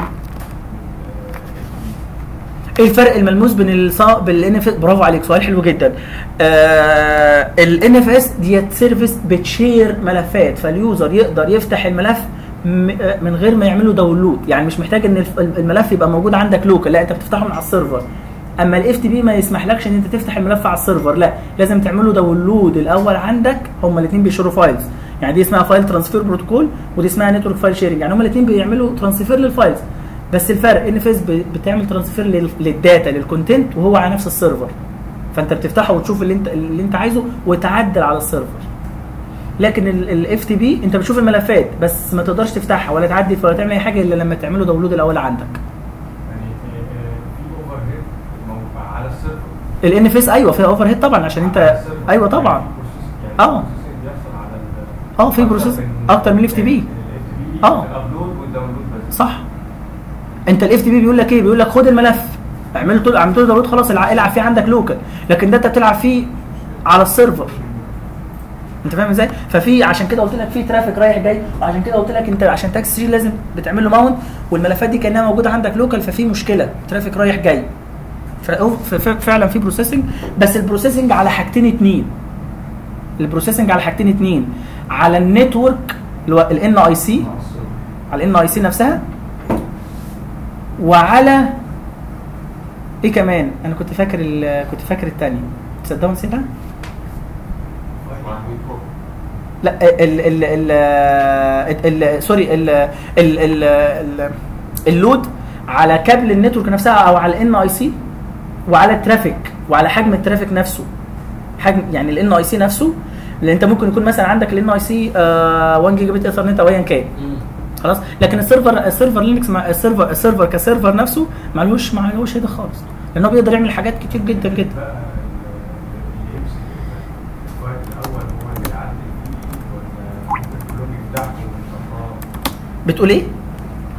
ايه الفرق الملموس بين بال NFS؟ برافو عليك، سؤال حلو جدا. ال NFS ديت service بت share ملفات، فال user يقدر يفتح الملف من غير ما يعمله download، يعني مش محتاج ان الملف يبقى موجود عندك local، لا انت بتفتحه من على ال server. اما ال FTP ما يسمحلكش ان انت تفتح الملف على ال server، لا لازم تعمله download الاول عندك. هما الاثنين بيشيروا files، يعني دي اسمها file transfer protocol ودي اسمها network file sharing، يعني هما الاثنين بيعملوا transfer لل files، بس الفرق NFS بتعمل transfer لل data لل content وهو على نفس ال server، فانت بتفتحه وتشوف اللي انت عايزه وتعدل على ال server. لكن ال FTP انت بتشوف الملفات بس ما تقدرش تفتحها ولا تعدل ولا تعمل اي حاجة الا لما تعمله download الاول عندك. يعني في overhead على ال server. ال NFS ايوه فيها overhead طبعا، عشان انت ايوه طبعا في process اكتر من ال FTP. ال upload وال download بس. صح. انت ال FTP بيقول لك ايه؟ بيقول لك خد الملف اعمله download خلاص العب فيه عندك local، لكن ده انت بتلعب فيه على ال server. انت فاهم ازاي؟ ففي عشان كده قلت لك في traffic رايح جاي، وعشان كده قلت لك انت عشان ت access لازم بتعمل له mount، والملفات دي كانها موجودة عندك local، ففي مشكلة traffic رايح جاي. فعلا في processing، بس ال processing على حاجتين اتنين. ال processing على حاجتين اتنين، على ال network اللي هو ال NIC، على ال NIC نفسها، وعلى ايه كمان؟ انا كنت فاكر كنت فاكر الثانية، تصدقوا نسيتها؟ لا ال ال ال ال sorry ال ال ال ال load على كابل ال network نفسها او على ال NIC، وعلى ال traffic وعلى حجم ال traffic نفسه. حجم يعني ال NIC نفسه، لان انت ممكن يكون مثلا عندك ال NIC 1 gigabit ethernet او ايا كان. خلاص، لكن ال server Linux مع ال server ك server نفسه معلوش هيدا خالص، لانه بيقدر يعمل حاجات كتير جدا جدا. بتقول ايه؟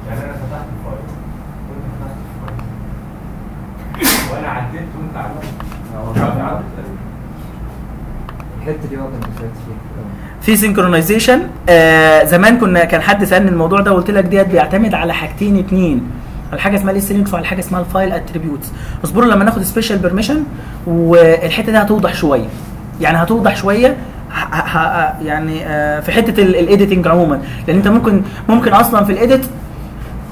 يعني انا فتحت ال file وانت فتحت ال file وانا عدلت وانت عدلت. الحتة دي هو كان فيها في synchronization. زمان كان حد سالني الموضوع ده وقلت لك ديت بيعتمد على حاجتين اتنين، على حاجة اسمها ال SELinux وعلى حاجة اسمها ال file attributes. اصبروا لما ناخد special permission والحتة دي هتوضح شوية. يعني هتوضح شوية يعني في حتة ال editing عموما، لان انت ممكن اصلا في ال edit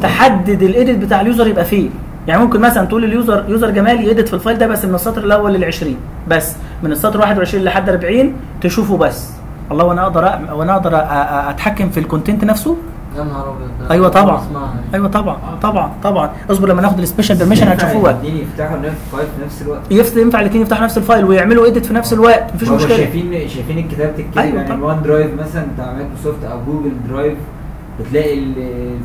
تحدد ال edit بتاع ال user يبقى فيه. يعني ممكن مثلا تقول لل user user جمال ي edit في ال file ده بس من السطر الاول لل20 بس، من السطر 21 لحد 40 تشوفه بس. الله، وانا اقدر اتحكم في ال content نفسه. يا نهار ابيض. ايوه طبعا، ايوه طبعا طبعا طبعا. اصبر لما ناخد ال special permission هتشوفوها. الاثنين يفتحوا نفس ال file في نفس الوقت، ينفع الاثنين يفتحوا نفس ال file ويعملوا edit في نفس الوقت، مفيش مشكلة. شايفين الكتابة الكتير. أيوة يعني OneDrive مثلا بتاع مايكروسوفت او Google Drive، بتلاقي ال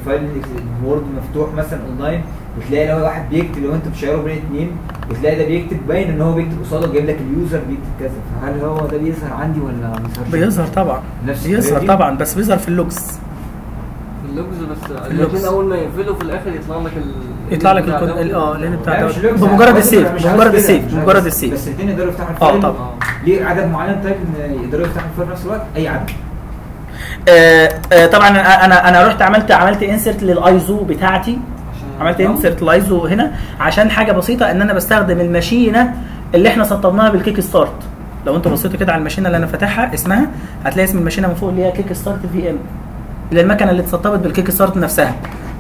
file ال Word مفتوح مثلا اونلاين، بتلاقي لو واحد بيكتب، لو انت بتشيره بين اثنين بتلاقي ده بيكتب باين ان هو بيكتب قصاده، جايب لك ال user بيكتب كذا. فهل هو ده بيظهر عندي ولا ما بيظهرش؟ بيظهر طبعا، بيظهر طبعا، بس بيظهر في ال logs. ال logs بس الاثنين اول ما يقفلوا في الاخر يطلع لك يطلع لك ال بتاع ده بمجرد ال save، بمجرد ال save، بمجرد ال save. بس الاثنين يقدروا يفتحوا ال file. طبعا. ليه عدد معين؟ طيب يقدروا يفتحوا ال file في نفس الوقت؟ اي عدد. طبعا انا رحت عملت insert لل ISO بتاعتي، عملت insert لل ISO هنا عشان حاجة بسيطة، ان انا بستخدم الماشينه اللي احنا سطبناها بال kick start. لو انتوا بصيتوا كده على الماشينه اللي انا فاتحها اسمها، هتلاقي اسم الماشينه من فوق اللي هي kick start VM، اللي المكنه اللي اتسطبت بال kick start نفسها.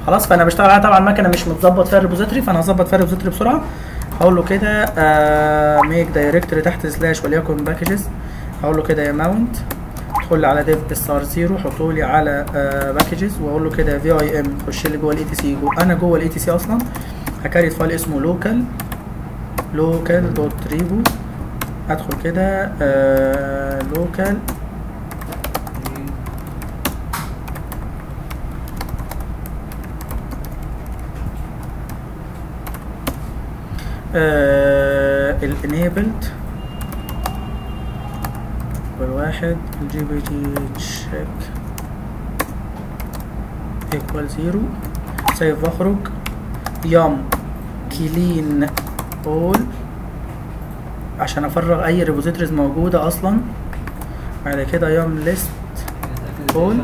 خلاص، فانا بشتغل عليها. طبعا المكنه مش متظبط فيها ال repository، فانا هظبط فيها ال repository بسرعة. هقول له كده make directory تحت slash وليكن packages. هقول له كده يا mount ادخل لي على dev sr 0، حطوا لي على packages، واقول له كده vim خش لي جوه ال etc. انا جوه ال etc اصلا. ه create file اسمه local dot repo. ادخل كده local ال enabled والواحد ال GPG check equal zero، save واخرج. yum clean all عشان افرغ اي repositories موجودة اصلا. بعد كده yum list all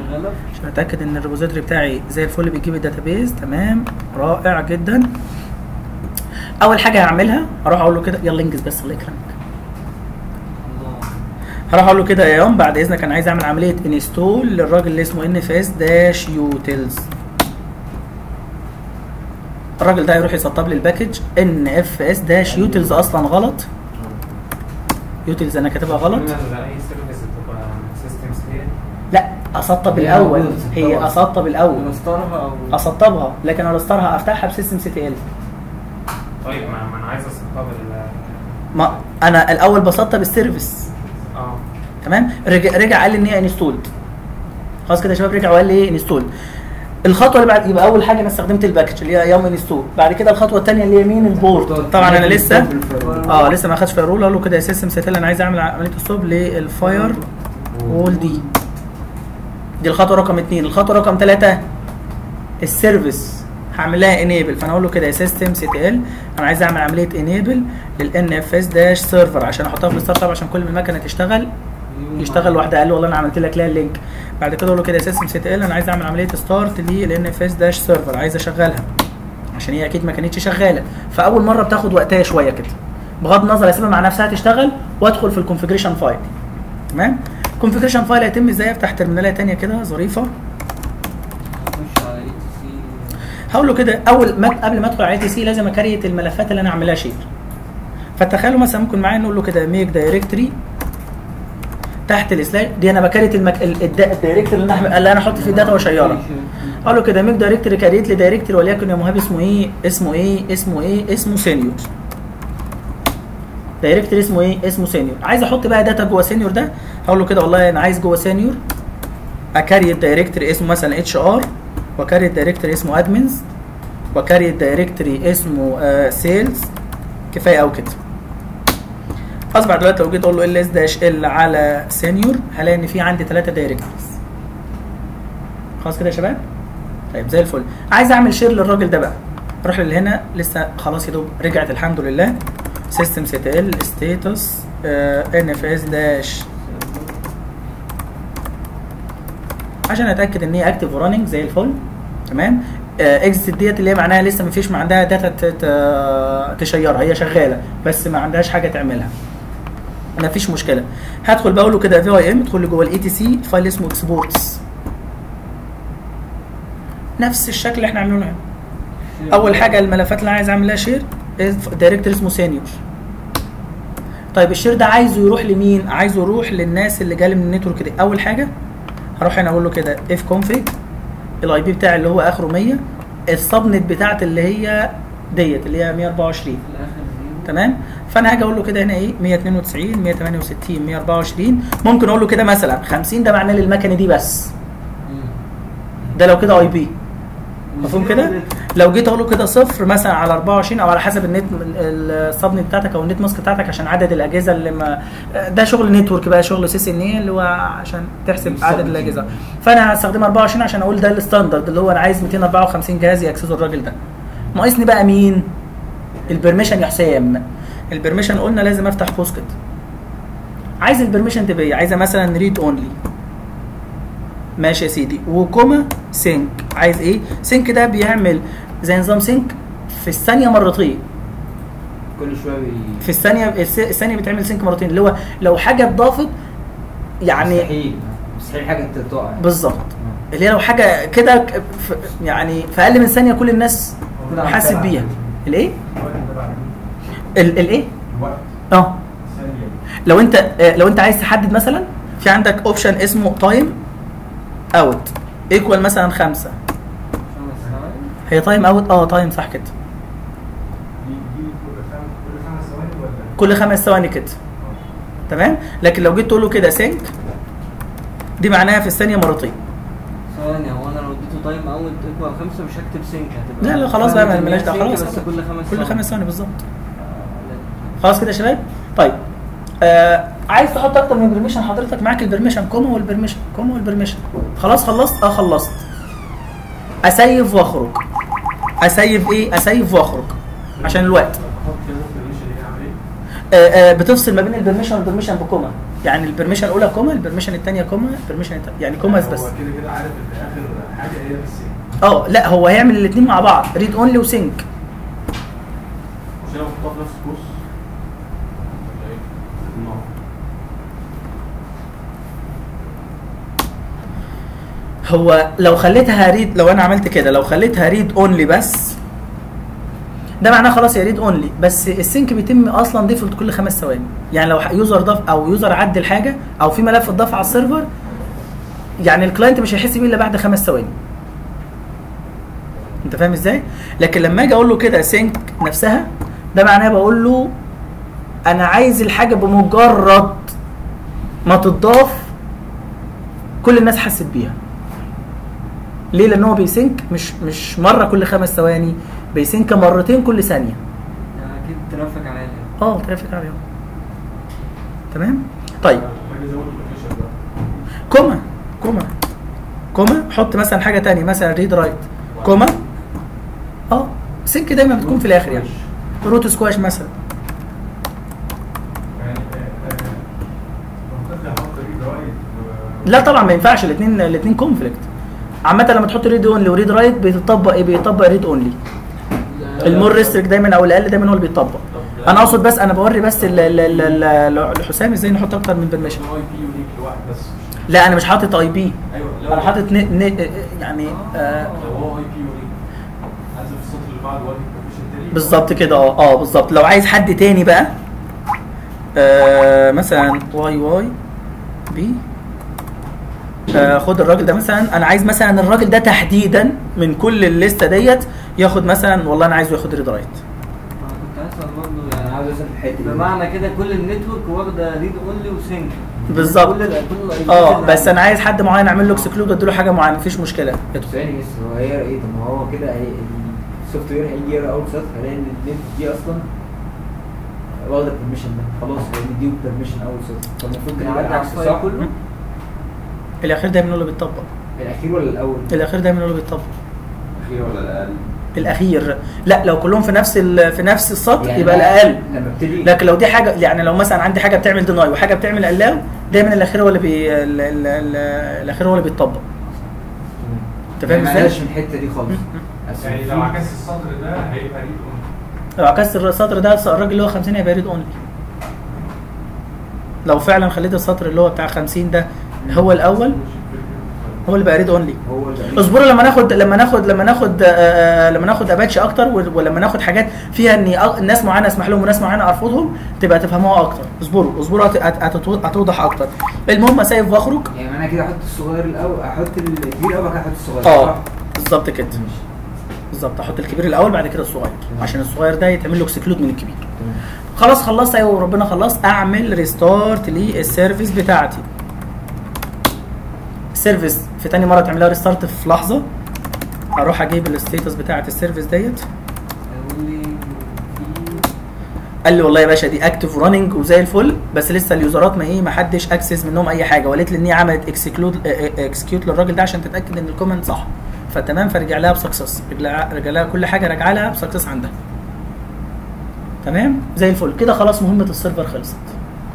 عشان اتاكد ان ال repository بتاعي زي الفل بيجيب ال database. تمام، رائع جدا. اول حاجة هعملها هروح اقول له كده يلا انجز بس الله يكرمك. هروح اقول له كده يا yum بعد اذنك انا عايز اعمل عملية install للراجل اللي اسمه NFS dash utils. الراجل ده هيروح يسطب لي ال package NFS dash utils. اصلا غلط، utils انا كاتبها غلط. لا اسطب الاول، هي اسطب الاول اسطبها، لكن ارسترها افتحها ب systemctl. طيب ما انا عايز اسطب ما انا الاول بسطب ال service. تمام، رجع قال لي ان هي installed. خلاص كده يا شباب، رجع وقال لي ايه installed. الخطوة اللي بعد يبقى اول حاجة انا استخدمت ال package اللي هي yum install. بعد كده الخطوة الثانية اللي هي مين ال port. طبعا انا لسه لسه ما اخدش firewall. اقول له كده يا systemctl انا عايز اعمل عملية stop لل firewall دي. دي الخطوة رقم 2. الخطوة رقم 3 ال service هعمل لها enable. فانا اقول له كده يا systemctl انا عايز اعمل عملية enable لل NFS dash server عشان احطها في ال startup، عشان كل ما المكنه تشتغل يشتغل لوحدها. قال له والله انا عملت لك لها ال link. بعد كده اقول له كده يا systemctl انا عايز اعمل عملية start لل NFS dash server، عايز اشغلها عشان هي اكيد ما كانتش شغالة. فاول مرة بتاخد وقتها شوية كده، بغض النظر اسيبها مع نفسها تشتغل وادخل في ال configuration file. تمام، ال configuration file هيتم ازاي؟ افتح terminal ايه ثانية كده ظريفة. هقول له كده اول ما قبل ما ادخل على etc لازم ا create الملفات اللي انا هعملها share. فتخيلوا مثلا ممكن معايا نقول له كده make directory تحت ال slash دي، انا ب create ال directory اللي انا احط فيه ال data واشيرها. اقول له كده make directory create لي directory وليكن يا مهاب اسمه ايه؟ اسمه ايه؟ اسمه ايه؟ اسمه senior. directory اسمه ايه؟ اسمه senior. عايز احط بقى data جوه senior ده، هقول له كده والله انا عايز جوه senior ا create directory اسمه مثلا HR، و create directory اسمه admins، و create directory اسمه sales. كفاية قوي كده. اصبح دلوقتي لو جيت اقول له ls dash l على senior هلاقي ان في عندي 3 directories. خلاص كده يا شباب؟ طيب زي الفل. عايز اعمل share للراجل ده بقى، اروح لهنا لسه خلاص يا دوب رجعت الحمد لله. systemctl status NFS dash عشان اتاكد ان هي active و running زي الفل. تمام، exit ديت اللي هي معناها لسه ما فيش ما عندها data تشيرها، هي شغالة بس ما عندهاش حاجة تعملها. مفيش مشكلة. هدخل بقول له كده vim، ادخل لي جوه ال etc، file اسمه exports، نفس الشكل اللي احنا عاملينه هنا. اول حاجة الملفات اللي انا عايز اعمل لها share، directory اسمه senior. طيب ال share ده عايزه يروح لمين؟ عايزه يروح للناس اللي جالي من ال network دي. اول حاجة هروح هنا اقول له كده ifconfig ال IP بتاعي اللي هو اخره 100، ال subnet بتاعت اللي هي ديت اللي هي 124، تمام. فانا هاجي اقول له كده هنا ايه 192 168 124، ممكن اقول له كده مثلا 50، ده معناه للمكنه دي بس، ده لو كده IP، مفهوم كده؟ لو جيت اقول له كده صفر مثلا على 24 او على حسب ال net ال subnet بتاعتك او ال netmask بتاعتك عشان عدد الاجهزة اللي ما ده شغل network بقى، شغل CCNA اللي هو عشان تحسب عدد الاجهزة. فانا هستخدم 24 عشان اقول ده ال standard اللي هو انا عايز 254 جهاز ي access وا الراجل ده. ناقصني بقى مين؟ ال permission يا حسام. ال permission قلنا لازم افتح قوس كده. عايز ال permission تبقى ايه؟ عايزه مثلا read only، ماشي يا سيدي، و comma sync. عايز ايه؟ sync ده بيعمل زي نظام sync في الثانية مرتين، كل شوية في الثانية بتعمل sync مرتين، اللي هو لو حاجة اتضافت يعني مستحيل حاجة تقع بالظبط، اللي هي لو حاجة كده يعني في اقل من ثانية كل الناس حاسب بيها. الايه؟ الايه؟ الوقت. لو انت لو انت عايز تحدد مثلا في عندك option اسمه timeout equal مثلا 5، هي timeout time صح كده، كل 5 ثواني كده، تمام. لكن لو جيت تقول له كده sync دي معناها في الثانية مرتين. ثواني، هو انا لو اديته timeout equal 5 مش هكتب sync، هتبقى لا لا خلاص بقى مالناش دعوه، خلاص بس كل 5 كل 5 ثواني بالظبط. خلاص كده يا شباب. طيب عايز تحط اكتر من permission، حضرتك معاك ال permission comma وال permission comma وال permission. خلاص خلصت؟ خلصت. ا save واخرج. ا save ايه؟ ا save واخرج عشان الوقت. بتفصل ما بين ال permission وال permission ب comma، يعني ال permission الاولى comma، ال permission الثانية comma، ال permission يعني commas بس. هو كده كده عارف ان اخر حاجة هي ال sync. لا هو هيعمل الاثنين مع بعض، read only و sync. مش انا بحطها في نفس القوس؟ هو لو خليتها read، لو انا عملت كده لو خليتها read only بس، ده معناه خلاص يا read only بس، ال sync بيتم اصلا default كل 5 ثواني. يعني لو user ضاف او user عدل حاجة او في ملف اتضاف على ال server، يعني ال client مش هيحس بيه الا بعد 5 ثواني. انت فاهم ازاي؟ لكن لما اجي اقول له كده sync نفسها، ده معناه بقول له انا عايز الحاجة بمجرد ما تتضاف كل الناس حست بيها. ليه؟ لان هو بي sync مش مرة كل 5 ثواني، بي sync مرتين كل ثانية. يعني اكيد traffic عالي. traffic عالي. تمام؟ طيب comma comma comma، حط مثلا حاجة ثانية، مثلا read write comma، sync دايما بتكون في الاخر، يعني root squash مثلا. لا طبعا ما ينفعش الاثنين conflict. عامة لما تحط read only و read write بيتطبق ايه؟ بيطبق read only. ال more restrict دايما او الاقل دايما هو اللي بيتطبق. انا اقصد بس انا بوري بس لحسام ازاي نحط اكتر من permission. IP unique لواحد بس. لا انا مش حاطط IP. ايوه انا حاطط يعني لو هو IP unique انزل في السطر اللي بعده وادي permission تاني بالظبط كده. بالظبط. لو عايز حد تاني بقى مثلا YYB، خد الراجل ده مثلا، انا عايز مثلا الراجل ده تحديدا من كل الليستة ديت ياخد مثلا، والله انا عايزه ياخد read write. انا كنت هسال برضه، يعني عاوز اسال في الحتة دي، بمعنى كده كل ال network واخده read only و sync بالظبط. كل بس انا عايز حد معين اعمل له exclude وادي له حاجة معينة، مفيش مشكلة. ثاني بس هو هي ايه؟ طب ما هو كده ال software هيجي يقرا اول سطر هيلاقي ان النت دي اصلا واخده ال permission ده، خلاص هو مديله permission اول سطر، فالمفروض كده يبقى العكس صح؟ كله الاخير دايما هو اللي بيتطبق. الاخير ولا الاول؟ الاخير دايما هو اللي بيتطبق. الاخير ولا الاقل؟ الاخير. لا لو كلهم في نفس في نفس السطر يعني يبقى الاقل. لما ابتدي. لكن لو دي حاجة، يعني لو مثلا عندي حاجة بتعمل deny وحاجه بتعمل allow، دايما الاخير هو اللي الاخير هو اللي بيتطبق. انت فاهم ازاي؟ معلش من الحتة دي خالص. يعني لو عكست السطر ده هيبقى read only. لو عكست السطر ده الراجل اللي هو 50 هيبقى read only. لو فعلا خليت السطر اللي هو بتاع 50 ده هو الاول، هو اللي بقى read only. اصبروا لما ناخد لما ناخد لما ناخد لما ناخد اباتشي اكتر، ولما ناخد حاجات فيها ان ناس معينة اسمح لهم وناس معينة ارفضهم، تبقى تفهموها اكتر. اصبروا اصبروا هتوضح اكتر. المهم ا save واخرج. يعني انا كده احط الصغير الاول، احط الكبير الاول بعد كده احط الصغير. بالظبط كده، بالظبط. احط الكبير الاول بعد كده الصغير، عشان الصغير ده يتعمل له exclude من الكبير. خلاص خلصت، ايوه وربنا خلصت. اعمل restart لل service بتاعتي. ال service في تاني مرة تعملها restart في لحظة. اروح اجيب ال status بتاعه ال service ديت. قال لي والله يا باشا دي active running وزي الفل، بس لسه ال user ات ما ايه، ما حدش access منهم اي حاجة، وقالت لي ان هي عملت exclude execute للراجل ده عشان تتاكد ان ال command صح، فتمام. فرجع لها ب success، رجع لها كل حاجة، رجع لها ب success عندها. تمام زي الفل كده. خلاص مهمة ال server خلصت.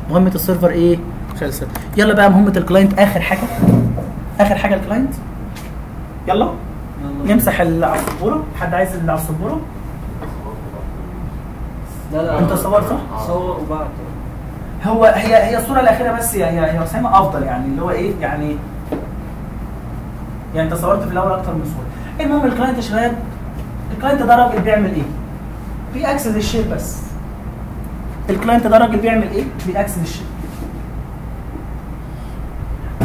مهمة ال server ايه؟ خلصت. يلا بقى مهمة ال client، اخر حاجة، اخر حاجة ال client. يلا نمسح اللي على السبوره. حد عايز اللي على السبوره؟ لا لا، انت صورت صح؟ صور وبعت. هو هي الصورة الاخيرة بس يا اسامة افضل، يعني اللي هو ايه يعني، يعني انت صورت في الاول اكتر من صوره. المهم ال client يا شباب، ال client ده راجل بيعمل ايه؟ بي access ال share بس. ال client ده راجل بيعمل ايه؟ بي access ال share.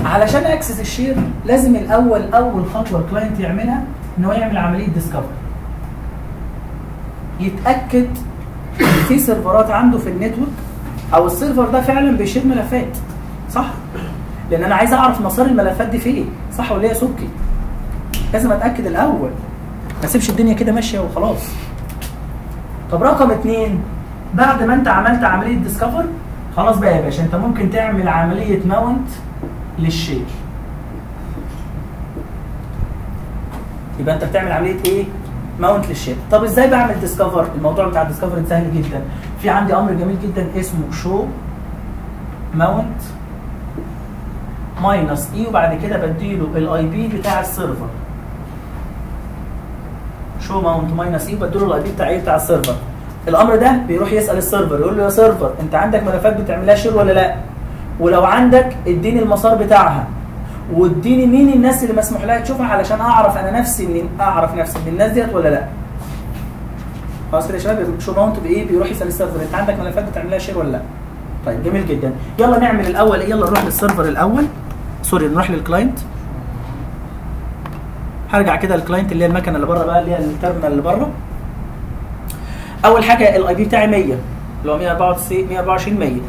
علشان access ال share لازم الاول، اول خطوة ال client يعملها ان هو يعمل عملية discovery، يتاكد ان في server ات عنده في ال network، او ال server ده فعلا بي share ملفات، صح؟ لان انا عايز اعرف مسار الملفات دي فين، صح ولا ايه يا سبكي؟ لازم اتاكد الاول، ما اسيبش الدنيا كده ماشية وخلاص. طب رقم 2، بعد ما انت عملت عملية discover خلاص بقى يا باشا انت ممكن تعمل عملية mount لل share. يبقى انت بتعمل عملية ايه؟ mount لل share. طب ازاي بعمل discover؟ الموضوع بتاع ال discover سهل جدا. في عندي امر جميل جدا اسمه show mount minus e، وبعد كده بديله ال IP بتاع ال server. show mount minus e وبديله ال IP بتاع ايه؟ بتاع ال server. الامر ده بيروح يسال ال server، يقول له يا server انت عندك ملفات بتعملها share ولا لا؟ ولو عندك اديني المسار بتاعها، واديني مين الناس اللي مسموح لها تشوفها علشان اعرف انا نفسي من اعرف نفسي من الناس ديت ولا لا. خلاص كده يا شباب، show mount بايه؟ بيروح يسال ال server انت عندك ملفات بتعملها share ولا لا. طيب جميل جدا. يلا نعمل الاول ايه؟ يلا نروح لل server الاول، sorry نروح لل client. هرجع كده لل client اللي هي المكنه اللي بره بقى، اللي هي ال terminal اللي بره. اول حاجة ال IP بتاعي 100 اللي هو 194 124 100.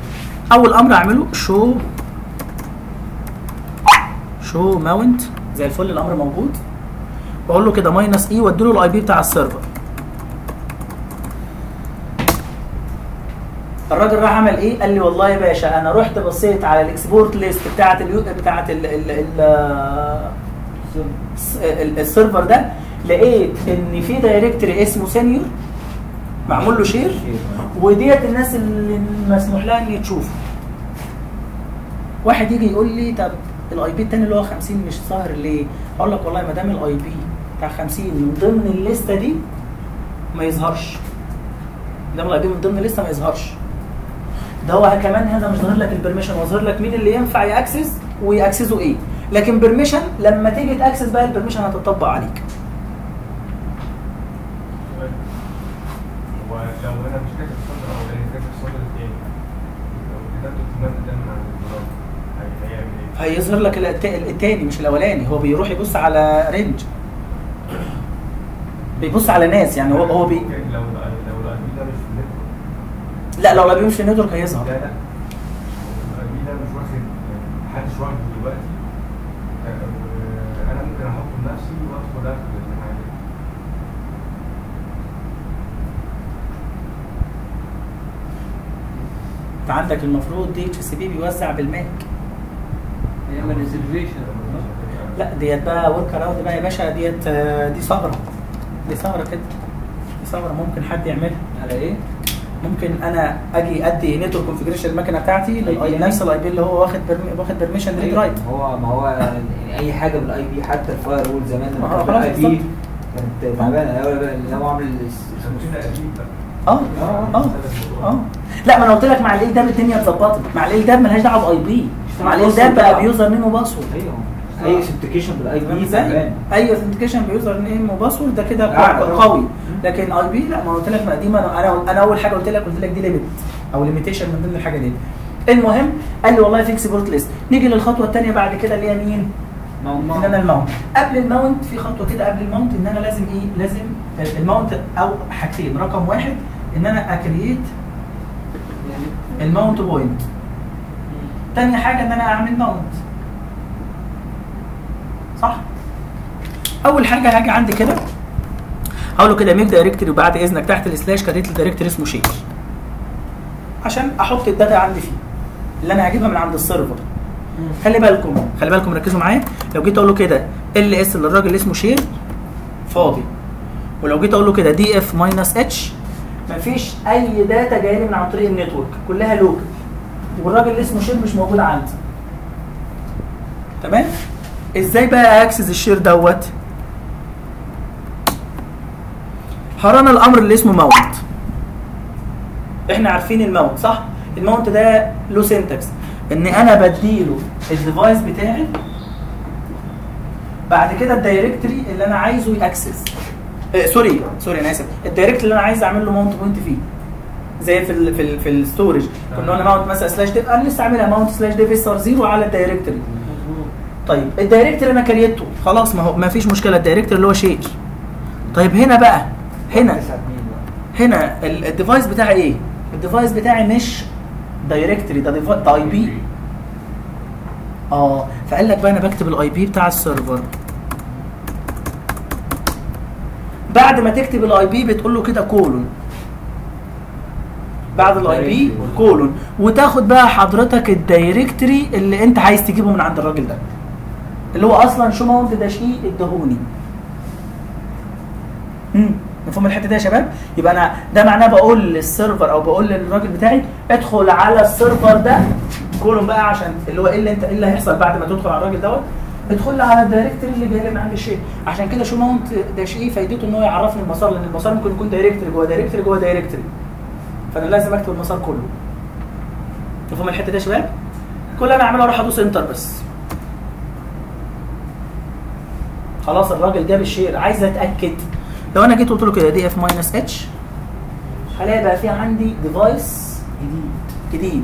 اول امر اعمله show mount زي الفل، الامر موجود. بقول له كده minus e وادي له ال IP بتاع ال server. الراجل راح عمل ايه؟ قال لي والله يا باشا انا رحت بصيت على ال export list بتاعه بتاعه ال server ده، لقيت ان في directory اسمه senior معمول له share، وديت الناس اللي مسموح لها ان تشوفه. واحد يجي يقول لي طب ال IP الثاني اللي هو 50 مش ظاهر ليه؟ اقول لك والله ما دام ال IP بتاع 50 من ضمن الليستة دي ما يظهرش. ما دام ال IP من ضمن الليستة ما يظهرش. ده هو كمان هنا مش ظاهر لك ال permission، وظاهر لك مين اللي ينفع ي access وي access ه ايه. لكن permission لما تيجي ت access بقى ال permission هتطبق عليك. هو لو انا مش كاتب السطر الاولاني كاتب السطر الثاني، لو كتبت ال command ده من عند الزرار هيعمل ايه؟ هيظهر لك الثاني مش الاولاني. هو بيروح يبص على range، بيبص على ناس، يعني هو بي لو ال IP ده مش في ال network. لا لو ال IP مش في ال network هيظهر. لا لا ال IP ده مش واخد، محدش واخده دلوقتي، انا ممكن احطه لنفسي وادخل اخد الحاجة. انت عندك المفروض DHCP بيوزع بال MAC. يعمل reservation. لا ديت بقى workaround بقى يا باشا، ديت دي ثغره، دي ثغره كده، دي ثغره ممكن حد يعملها. على ايه؟ ممكن انا اجي ادي network configuration المكنه بتاعتي نفس ال IP اللي هو واخد permission read write. هو ما هو يعني اي حاجة بال IP، حتى ال firewall زمان لما كان بال IP كانت تعبانة. الاول اللي هو عامل اه اه اه لا ما انا قلت لك مع ال LDAP الدنيا اتظبطت، مع ال LDAP مالهاش دعوه ب IP، مع ال LDAP بقى ب username و password. ايوه اي authentication بال IP. اي authentication ب username و password ده كده قوي، لكن IP لا. ما قلت لك ما دي، ما انا اول حاجة قلت لك دي limit او limitation من ضمن الحاجة دي. المهم قال لي والله في export list. نيجي للخطوة الثانية بعد كده اللي هي مين؟ ان انا ال mount. قبل ال mount في خطوة كده قبل ال mount ان انا لازم ايه؟ لازم ال mount او حاجتين. رقم واحد ان انا ا create ال mount point. تاني حاجة ان انا اعمل mount. صح؟ اول حاجة هاجي عندي كده هقول له كده make directory، وبعد اذنك تحت ال slash create directory اسمه share عشان احط ال data عندي فيه اللي انا هجيبها من عند ال server. خلي بالكم خلي بالكم ركزوا معايا. لو جيت اقول له كده ls للراجل اللي اسمه share فاضي، ولو جيت اقول له كده df minus h مفيش اي data جاية لي من عن طريق ال network، كلها local، والراجل اللي اسمه share مش موجود عندي. تمام؟ ازاي بقى access ال share دوت؟ ه run الامر اللي اسمه mount. احنا عارفين ال mount صح؟ ال mount ده له syntax ان انا بديله ال device بتاعي، بعد كده ال directory اللي انا عايزه ي access، sorry انا اسف، ال directory اللي انا عايز اعمل له mount point فيه، زي في ال في ال في ال storage كنا قلنا mount مثلا slash dev، انا لسه عاملها mount slash dev sr 0 على ال directory. طيب ال directory انا create ته خلاص، ما هو ما فيش مشكلة، ال directory اللي هو share. طيب هنا بقى هنا ال device بتاعي ايه؟ ال device بتاعي مش directory، ده ده IP. فقال لك بقى انا بكتب ال IP بتاع ال server. بعد ما تكتب ال IP بتقول له كده colon، بعد ال IP colon، وتاخد بقى حضرتك ال directory اللي انت عايز تجيبه من عند الراجل ده، اللي هو اصلا show mount dash e اداهوني. مفهوم الحتة دي يا شباب؟ يبقى انا ده معناه بقول لل server او بقول للراجل بتاعي ادخل على ال server ده colon بقى، عشان اللي هو ايه اللي انت ايه اللي هيحصل بعد ما تدخل على الراجل دوت؟ ادخل على ال directory اللي جاي لي من عند ال share. عشان كده show mount dash e فايدته ان هو يعرفني المسار، لان المسار ممكن يكون directory جوه directory جوه directory، فانا لازم اكتب المسار كله. مفهوم الحتة دي يا شباب؟ كل اللي انا اعمله اروح ادوس enter بس. خلاص الراجل جاب ال share. عايز اتاكد، لو انا جيت قلت له كده df minus h هلاقي بقى في عندي device جديد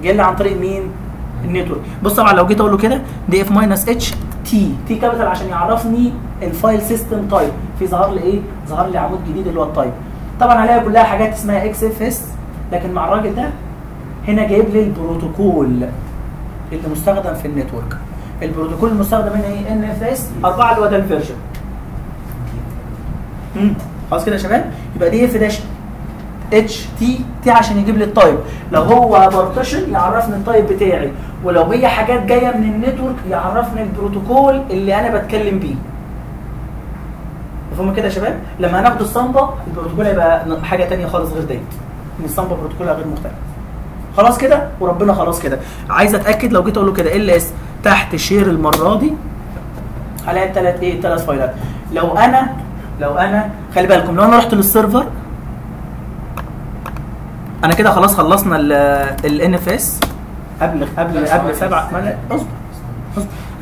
جاي لي عن طريق مين؟ ال network. بص طبعا لو جيت اقول له كده df minus h T T capital عشان يعرفني ال file system type، في ظهر لي ايه؟ ظهر لي عمود جديد اللي هو ال type. طبعا هلاقي كلها حاجات اسمها XFS، لكن مع الراجل ده هنا جايب لي البروتوكول اللي مستخدم في ال network. البروتوكول المستخدم هنا ايه؟ NFS 4 اللي هو ده ال version. خلاص كده يا شباب؟ يبقى df dash h T T عشان يجيب لي ال type، لو هو partition يعرفني ال type بتاعي، ولو هي حاجات جاية من ال network يعرفني البروتوكول اللي انا بتكلم بيه. مفهوم كده يا شباب؟ لما هناخد الصمبا البروتوكول هيبقى حاجة ثانية خالص غير ديت، ان الصمبا بروتوكولها غير مختلف. خلاص كده وربنا خلاص كده. عايز اتاكد، لو جيت اقول له كده ls تحت share المرة دي هلاقي الثلاث ايه؟ الثلاث file ات. لو انا خلي بالكم، لو انا رحت لل server انا كده خلاص خلصنا ال NFS قبل قبل قبل 7. اصبر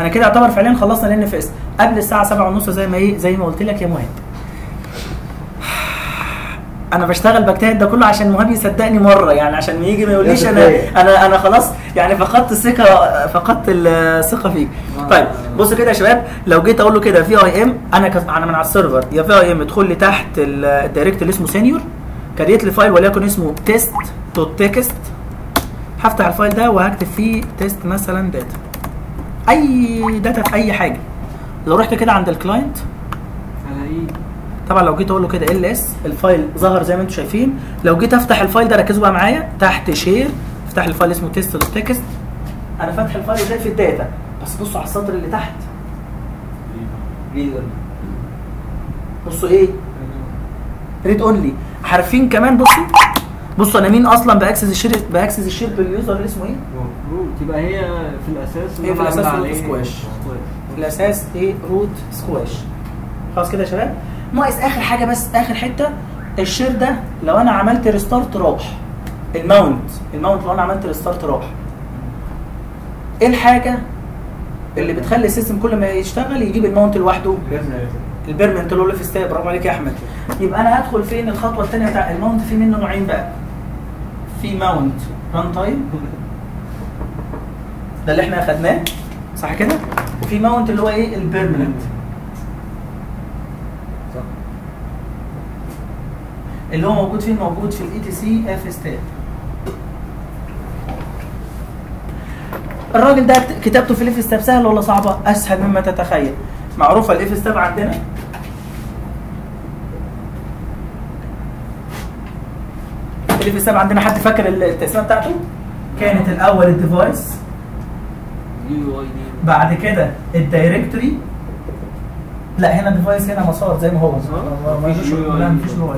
انا كده اعتبر فعليا خلصنا ال NFS قبل الساعة 7:30 زي ما ايه، زي ما قلت لك يا مهاب. انا بشتغل بجتهد ده كله عشان مهاب يصدقني مرة، يعني عشان يجي ما يقوليش انا خلاص يعني فقدت الثقة، فقدت الثقة فيك. طيب بصوا كده يا شباب، لو جيت اقول له كده vim، انا من على ال server يا vim ادخل لي تحت ال directory اللي اسمه senior، create لي file وليكن اسمه test dot text. هفتح ال file ده وهكتب فيه test مثلا data، اي data في اي حاجة. لو رحت كده عند ال client طبعا لو جيت اقول له كده ls ال file ظهر زي ما انتم شايفين. لو جيت افتح ال file ده، ركزوا بقى معايا، تحت share افتح ال file اسمه test dot text. انا فاتح ال file وشايف ال data، بس بصوا على السطر اللي تحت، بصوا ايه؟ read only. عارفين كمان؟ بصوا انا مين اصلا باكسس الشير؟ باكسس الشير باليوزر اللي اسمه ايه؟ root. يبقى هي في الاساس، هي في الاساس root squash. في الاساس ايه؟ root squash. خلاص كده يا شباب، ناقص اخر حاجة بس، اخر حتة ال share ده لو انا عملت restart راح. ال mount لو انا عملت restart راح. ايه الحاجة اللي بتخلي ال system كل ما يشتغل يجيب ال mount لوحده؟ ال permanent اللي هو fstab. برافو عليك يا احمد. يبقى انا هدخل فين؟ الخطوة الثانية بتاع ال mount. في منه نوعين بقى، في mount runtime ده اللي احنا اخدناه صح كده، وفي mount اللي هو ايه؟ ال permanent صح، اللي هو موجود فين؟ موجود في ال etc fstab. الراجل ده كتابته في ال fstab سهلة ولا صعبة؟ اسهل مما تتخيل. معروفة ال fstab عندنا. ال fstab عندنا حد فاكر التقسيمه بتاعته؟ كانت الاول ال device، بعد كده ال directory، لا هنا device هنا مسار زي ما هو، مفيش لا مفيش UI.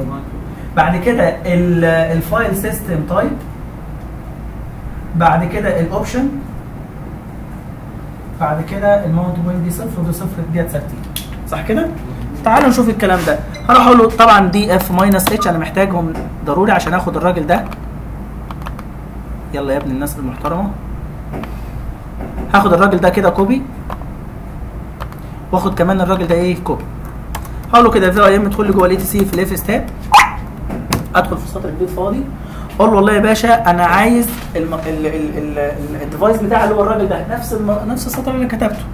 بعد كده ال file system type، بعد كده ال option، بعد كده ال mount point دي صفر ودي صفر دي ثابتين صح كده؟ تعالوا نشوف الكلام ده. هروح اقول له طبعا df minus h، انا محتاجهم ضروري عشان اخد الراجل ده. يلا يا ابن الناس المحترمة، هاخد الراجل ده كده copy، واخد كمان الراجل ده ايه؟ copy. هقول له كده vim ادخل لي جوه ال etc في ال fstab، ادخل في سطر جديد فاضي، اقول له والله يا باشا انا عايز ال device بتاعي اللي هو الراجل ده، نفس السطر اللي كتبته.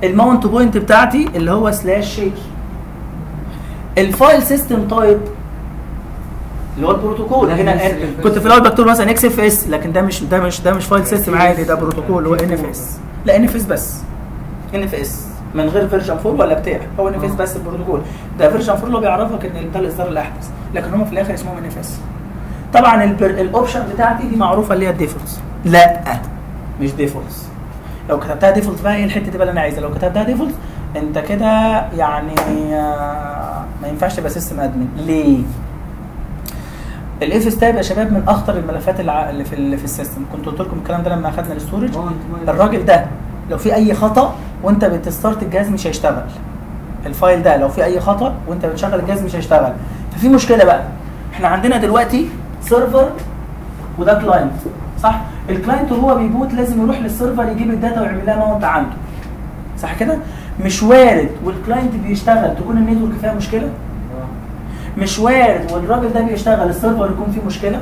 ال mount point بتاعتي اللي هو slash share. ال file system type اللي هو البروتوكول، هنا كنت في الاول بكتب مثلا XFS، لكن ده مش ده مش ده مش file system عادي، ده بروتوكول هو NFS. لا NFS بس، NFS من غير version 4 ولا بتاع، هو NFS بس البروتوكول ده. version 4 اللي هو بيعرفك ان ده الاصدار الاحدث، لكن هم في الاخر اسمهم NFS. طبعا ال option بتاعتي دي معروفة اللي هي ال defaults. لا مش defaults، لو كتبتها default بقى هي الحتة دي بقى اللي انا عايزها. لو كتبتها default انت كده يعني ما ينفعش تبقى system admin. ليه؟ ال fstab يا شباب من اخطر الملفات اللي في ال system. كنت قلت لكم الكلام ده لما اخذنا ال storage. الراجل ده لو في اي خطا وانت بت start الجهاز مش هيشتغل. ال file ده لو في اي خطا وانت بتشغل الجهاز مش هيشتغل. ففي مشكلة بقى، احنا عندنا دلوقتي server وده client صح؟ ال client وهو بي boot لازم يروح لل server يجيب ال data ويعمل لها mount عنده صح كده؟ مش وارد وال client بيشتغل تكون ال network فيها مشكلة؟ مش وارد والراجل ده بيشتغل ال server يكون فيه مشكلة؟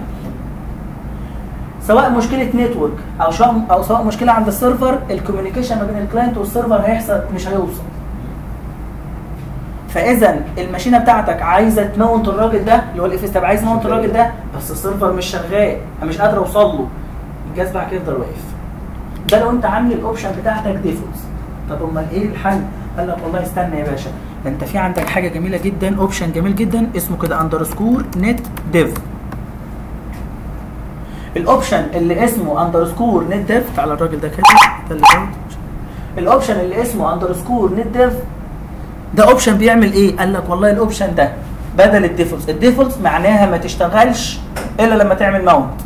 سواء مشكلة network او سواء مشكلة عند ال server، ال communication ما بين ال client وال server هيحصل مش هيوصل. فاذا الماشينه بتاعتك عايزه ت mount الراجل ده اللي هو ال fstab، عايز mount الراجل ده بس ال server مش شغال، انا مش قادر اوصل له، الجهاز بعد كده يفضل واقف. ده لو انت عامل ال option بتاعتك default. طب امال ايه الحل؟ قال لك والله استنى يا باشا، ده انت في عندك حاجة جميلة جدا، option جميل جدا اسمه كده underscore netdev. ال option اللي اسمه underscore netdev، تعالى الراجل ده كده، ده اللي ال option اللي اسمه underscore netdev ده option بيعمل ايه؟ قال لك والله ال option ده بدل ال default، ال default معناها ما تشتغلش الا لما تعمل mount.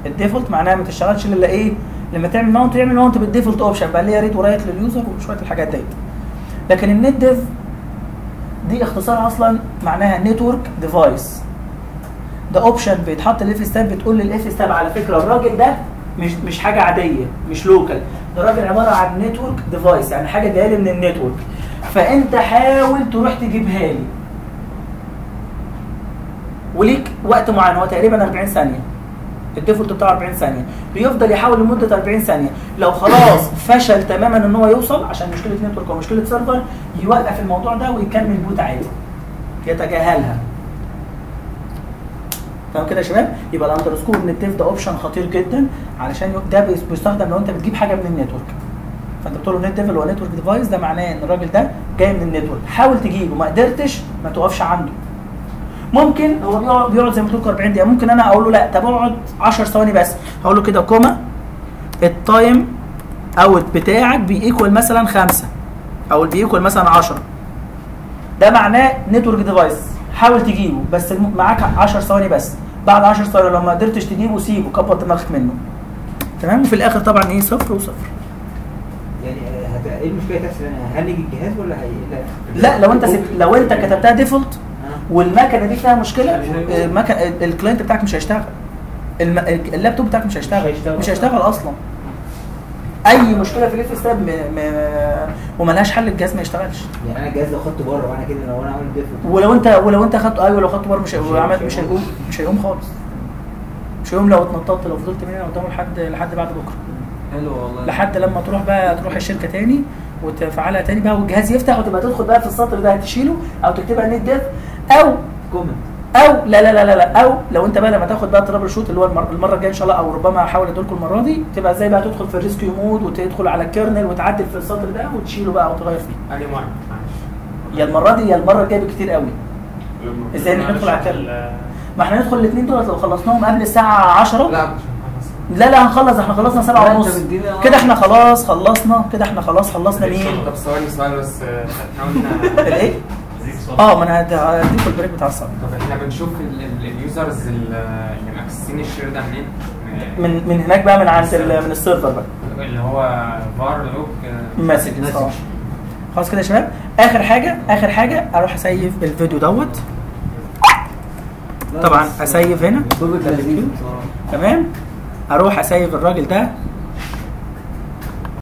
ال default معناها ما تشتغلش الا ايه؟ لما تعمل mount، يعمل mount بال default option بقى اللي هي read و write لل user وشوية الحاجات ديت. لكن ال netdev دي اختصار اصلا معناها network device. ده option بيتحط لل fstab، بتقول لل fstab على فكرة الراجل ده مش حاجة عادية، مش local، ده راجل عبارة عن network device، يعني حاجة جاية لي من ال network، فانت حاول تروح تجيبها لي. وليك وقت معين هو تقريبا 40 ثانية، ال default بتاعه 40 ثانية، بيفضل يحاول لمدة 40 ثانية، لو خلاص فشل تماما ان هو يوصل عشان مشكلة network او مشكلة server، يوقف الموضوع ده ويكمل boot عادي، يتجاهلها. تمام كده يا شباب؟ يبقى ال underscore netdev ده option خطير جدا، علشان ده بيستخدم لو انت بتجيب حاجة من ال network. فانت بتقول له netdev اللي هو network device، ده معناه ان الراجل ده جاي من ال network، حاول تجيبه، ما قدرتش ما تقفش عنده. ممكن هو بيقعد زي ما قلت لكم 40 دقيقة، ممكن انا اقول له لا طب اقعد 10 ثواني بس، هقول له كده comma ال timeout بتاعك بي equal مثلا 5 او بي equal مثلا 10. ده معناه network device، حاول تجيبه بس معاك 10 ثواني بس، بعد 10 ثواني لو ما قدرتش تجيبه سيبه، كبر دماغك منه. تمام؟ وفي الاخر طبعا ايه؟ صفر وصفر. يعني ايه المشكلة تحصل؟ يعني هنج الجهاز ولا هي؟ لا لو انت لو انت كتبتها default والمكنه دي فيها مشكلة، المكنه ال client بتاعك مش هيشتغل، اللابتوب بتاعك مش هيشتغل، مش هيشتغل اصلا. اي مشكلة في ال fstab وملهاش حل، الجهاز ما يشتغلش. يعني انا الجهاز لو خدته بره وانا كده لو انا عامل default، ولو انت خدته، ايوه لو خدته بره مش هيقوم، مش هيقوم خالص، مش هيقوم. لو اتنططت، لو فضلت من هنا قدامه لحد بعد بكره. حلو والله. لحد لما تروح بقى، تروح الشركة تاني وتفعلها تاني بقى والجهاز يفتح، وتبقى تدخل بقى في السطر ده تشيله او تكتبها net dev او comment او لا لا لا لا لا، او لو انت بقى لما تاخد بقى troubleshoot اللي هو المرة الجاية ان شاء الله، او ربما احاول ادولكم المرة دي، تبقى ازاي بقى تدخل في ال rescue mode وتدخل على ال kernel وتعدل في السطر ده وتشيله بقى وتغير فيه. انهي مرة؟ معلش، يا المرة دي يا المرة الجاية بكتير قوي. ازاي ندخل على ال kernel؟ ما احنا ندخل الاثنين دول لو خلصناهم قبل الساعة 10. لا مش هنخلص. لا لا هنخلص، احنا خلصنا 7:30 كده، احنا خلاص خلصنا كده، احنا خلاص خلصنا مين؟ طب ثواني بس احنا قلنا الايه؟ ما انا هديكوا ال break بتاع الصلاة. طب احنا بنشوف ال users اللي ماكسسين ال share ده منين؟ من هناك بقى، من عند من ال server بقى اللي هو var log message. خلاص كده يا شباب. اخر حاجة اروح اسيف الفيديو دوت. طبعا اسيف هنا، تمام. اروح اسيف الراجل ده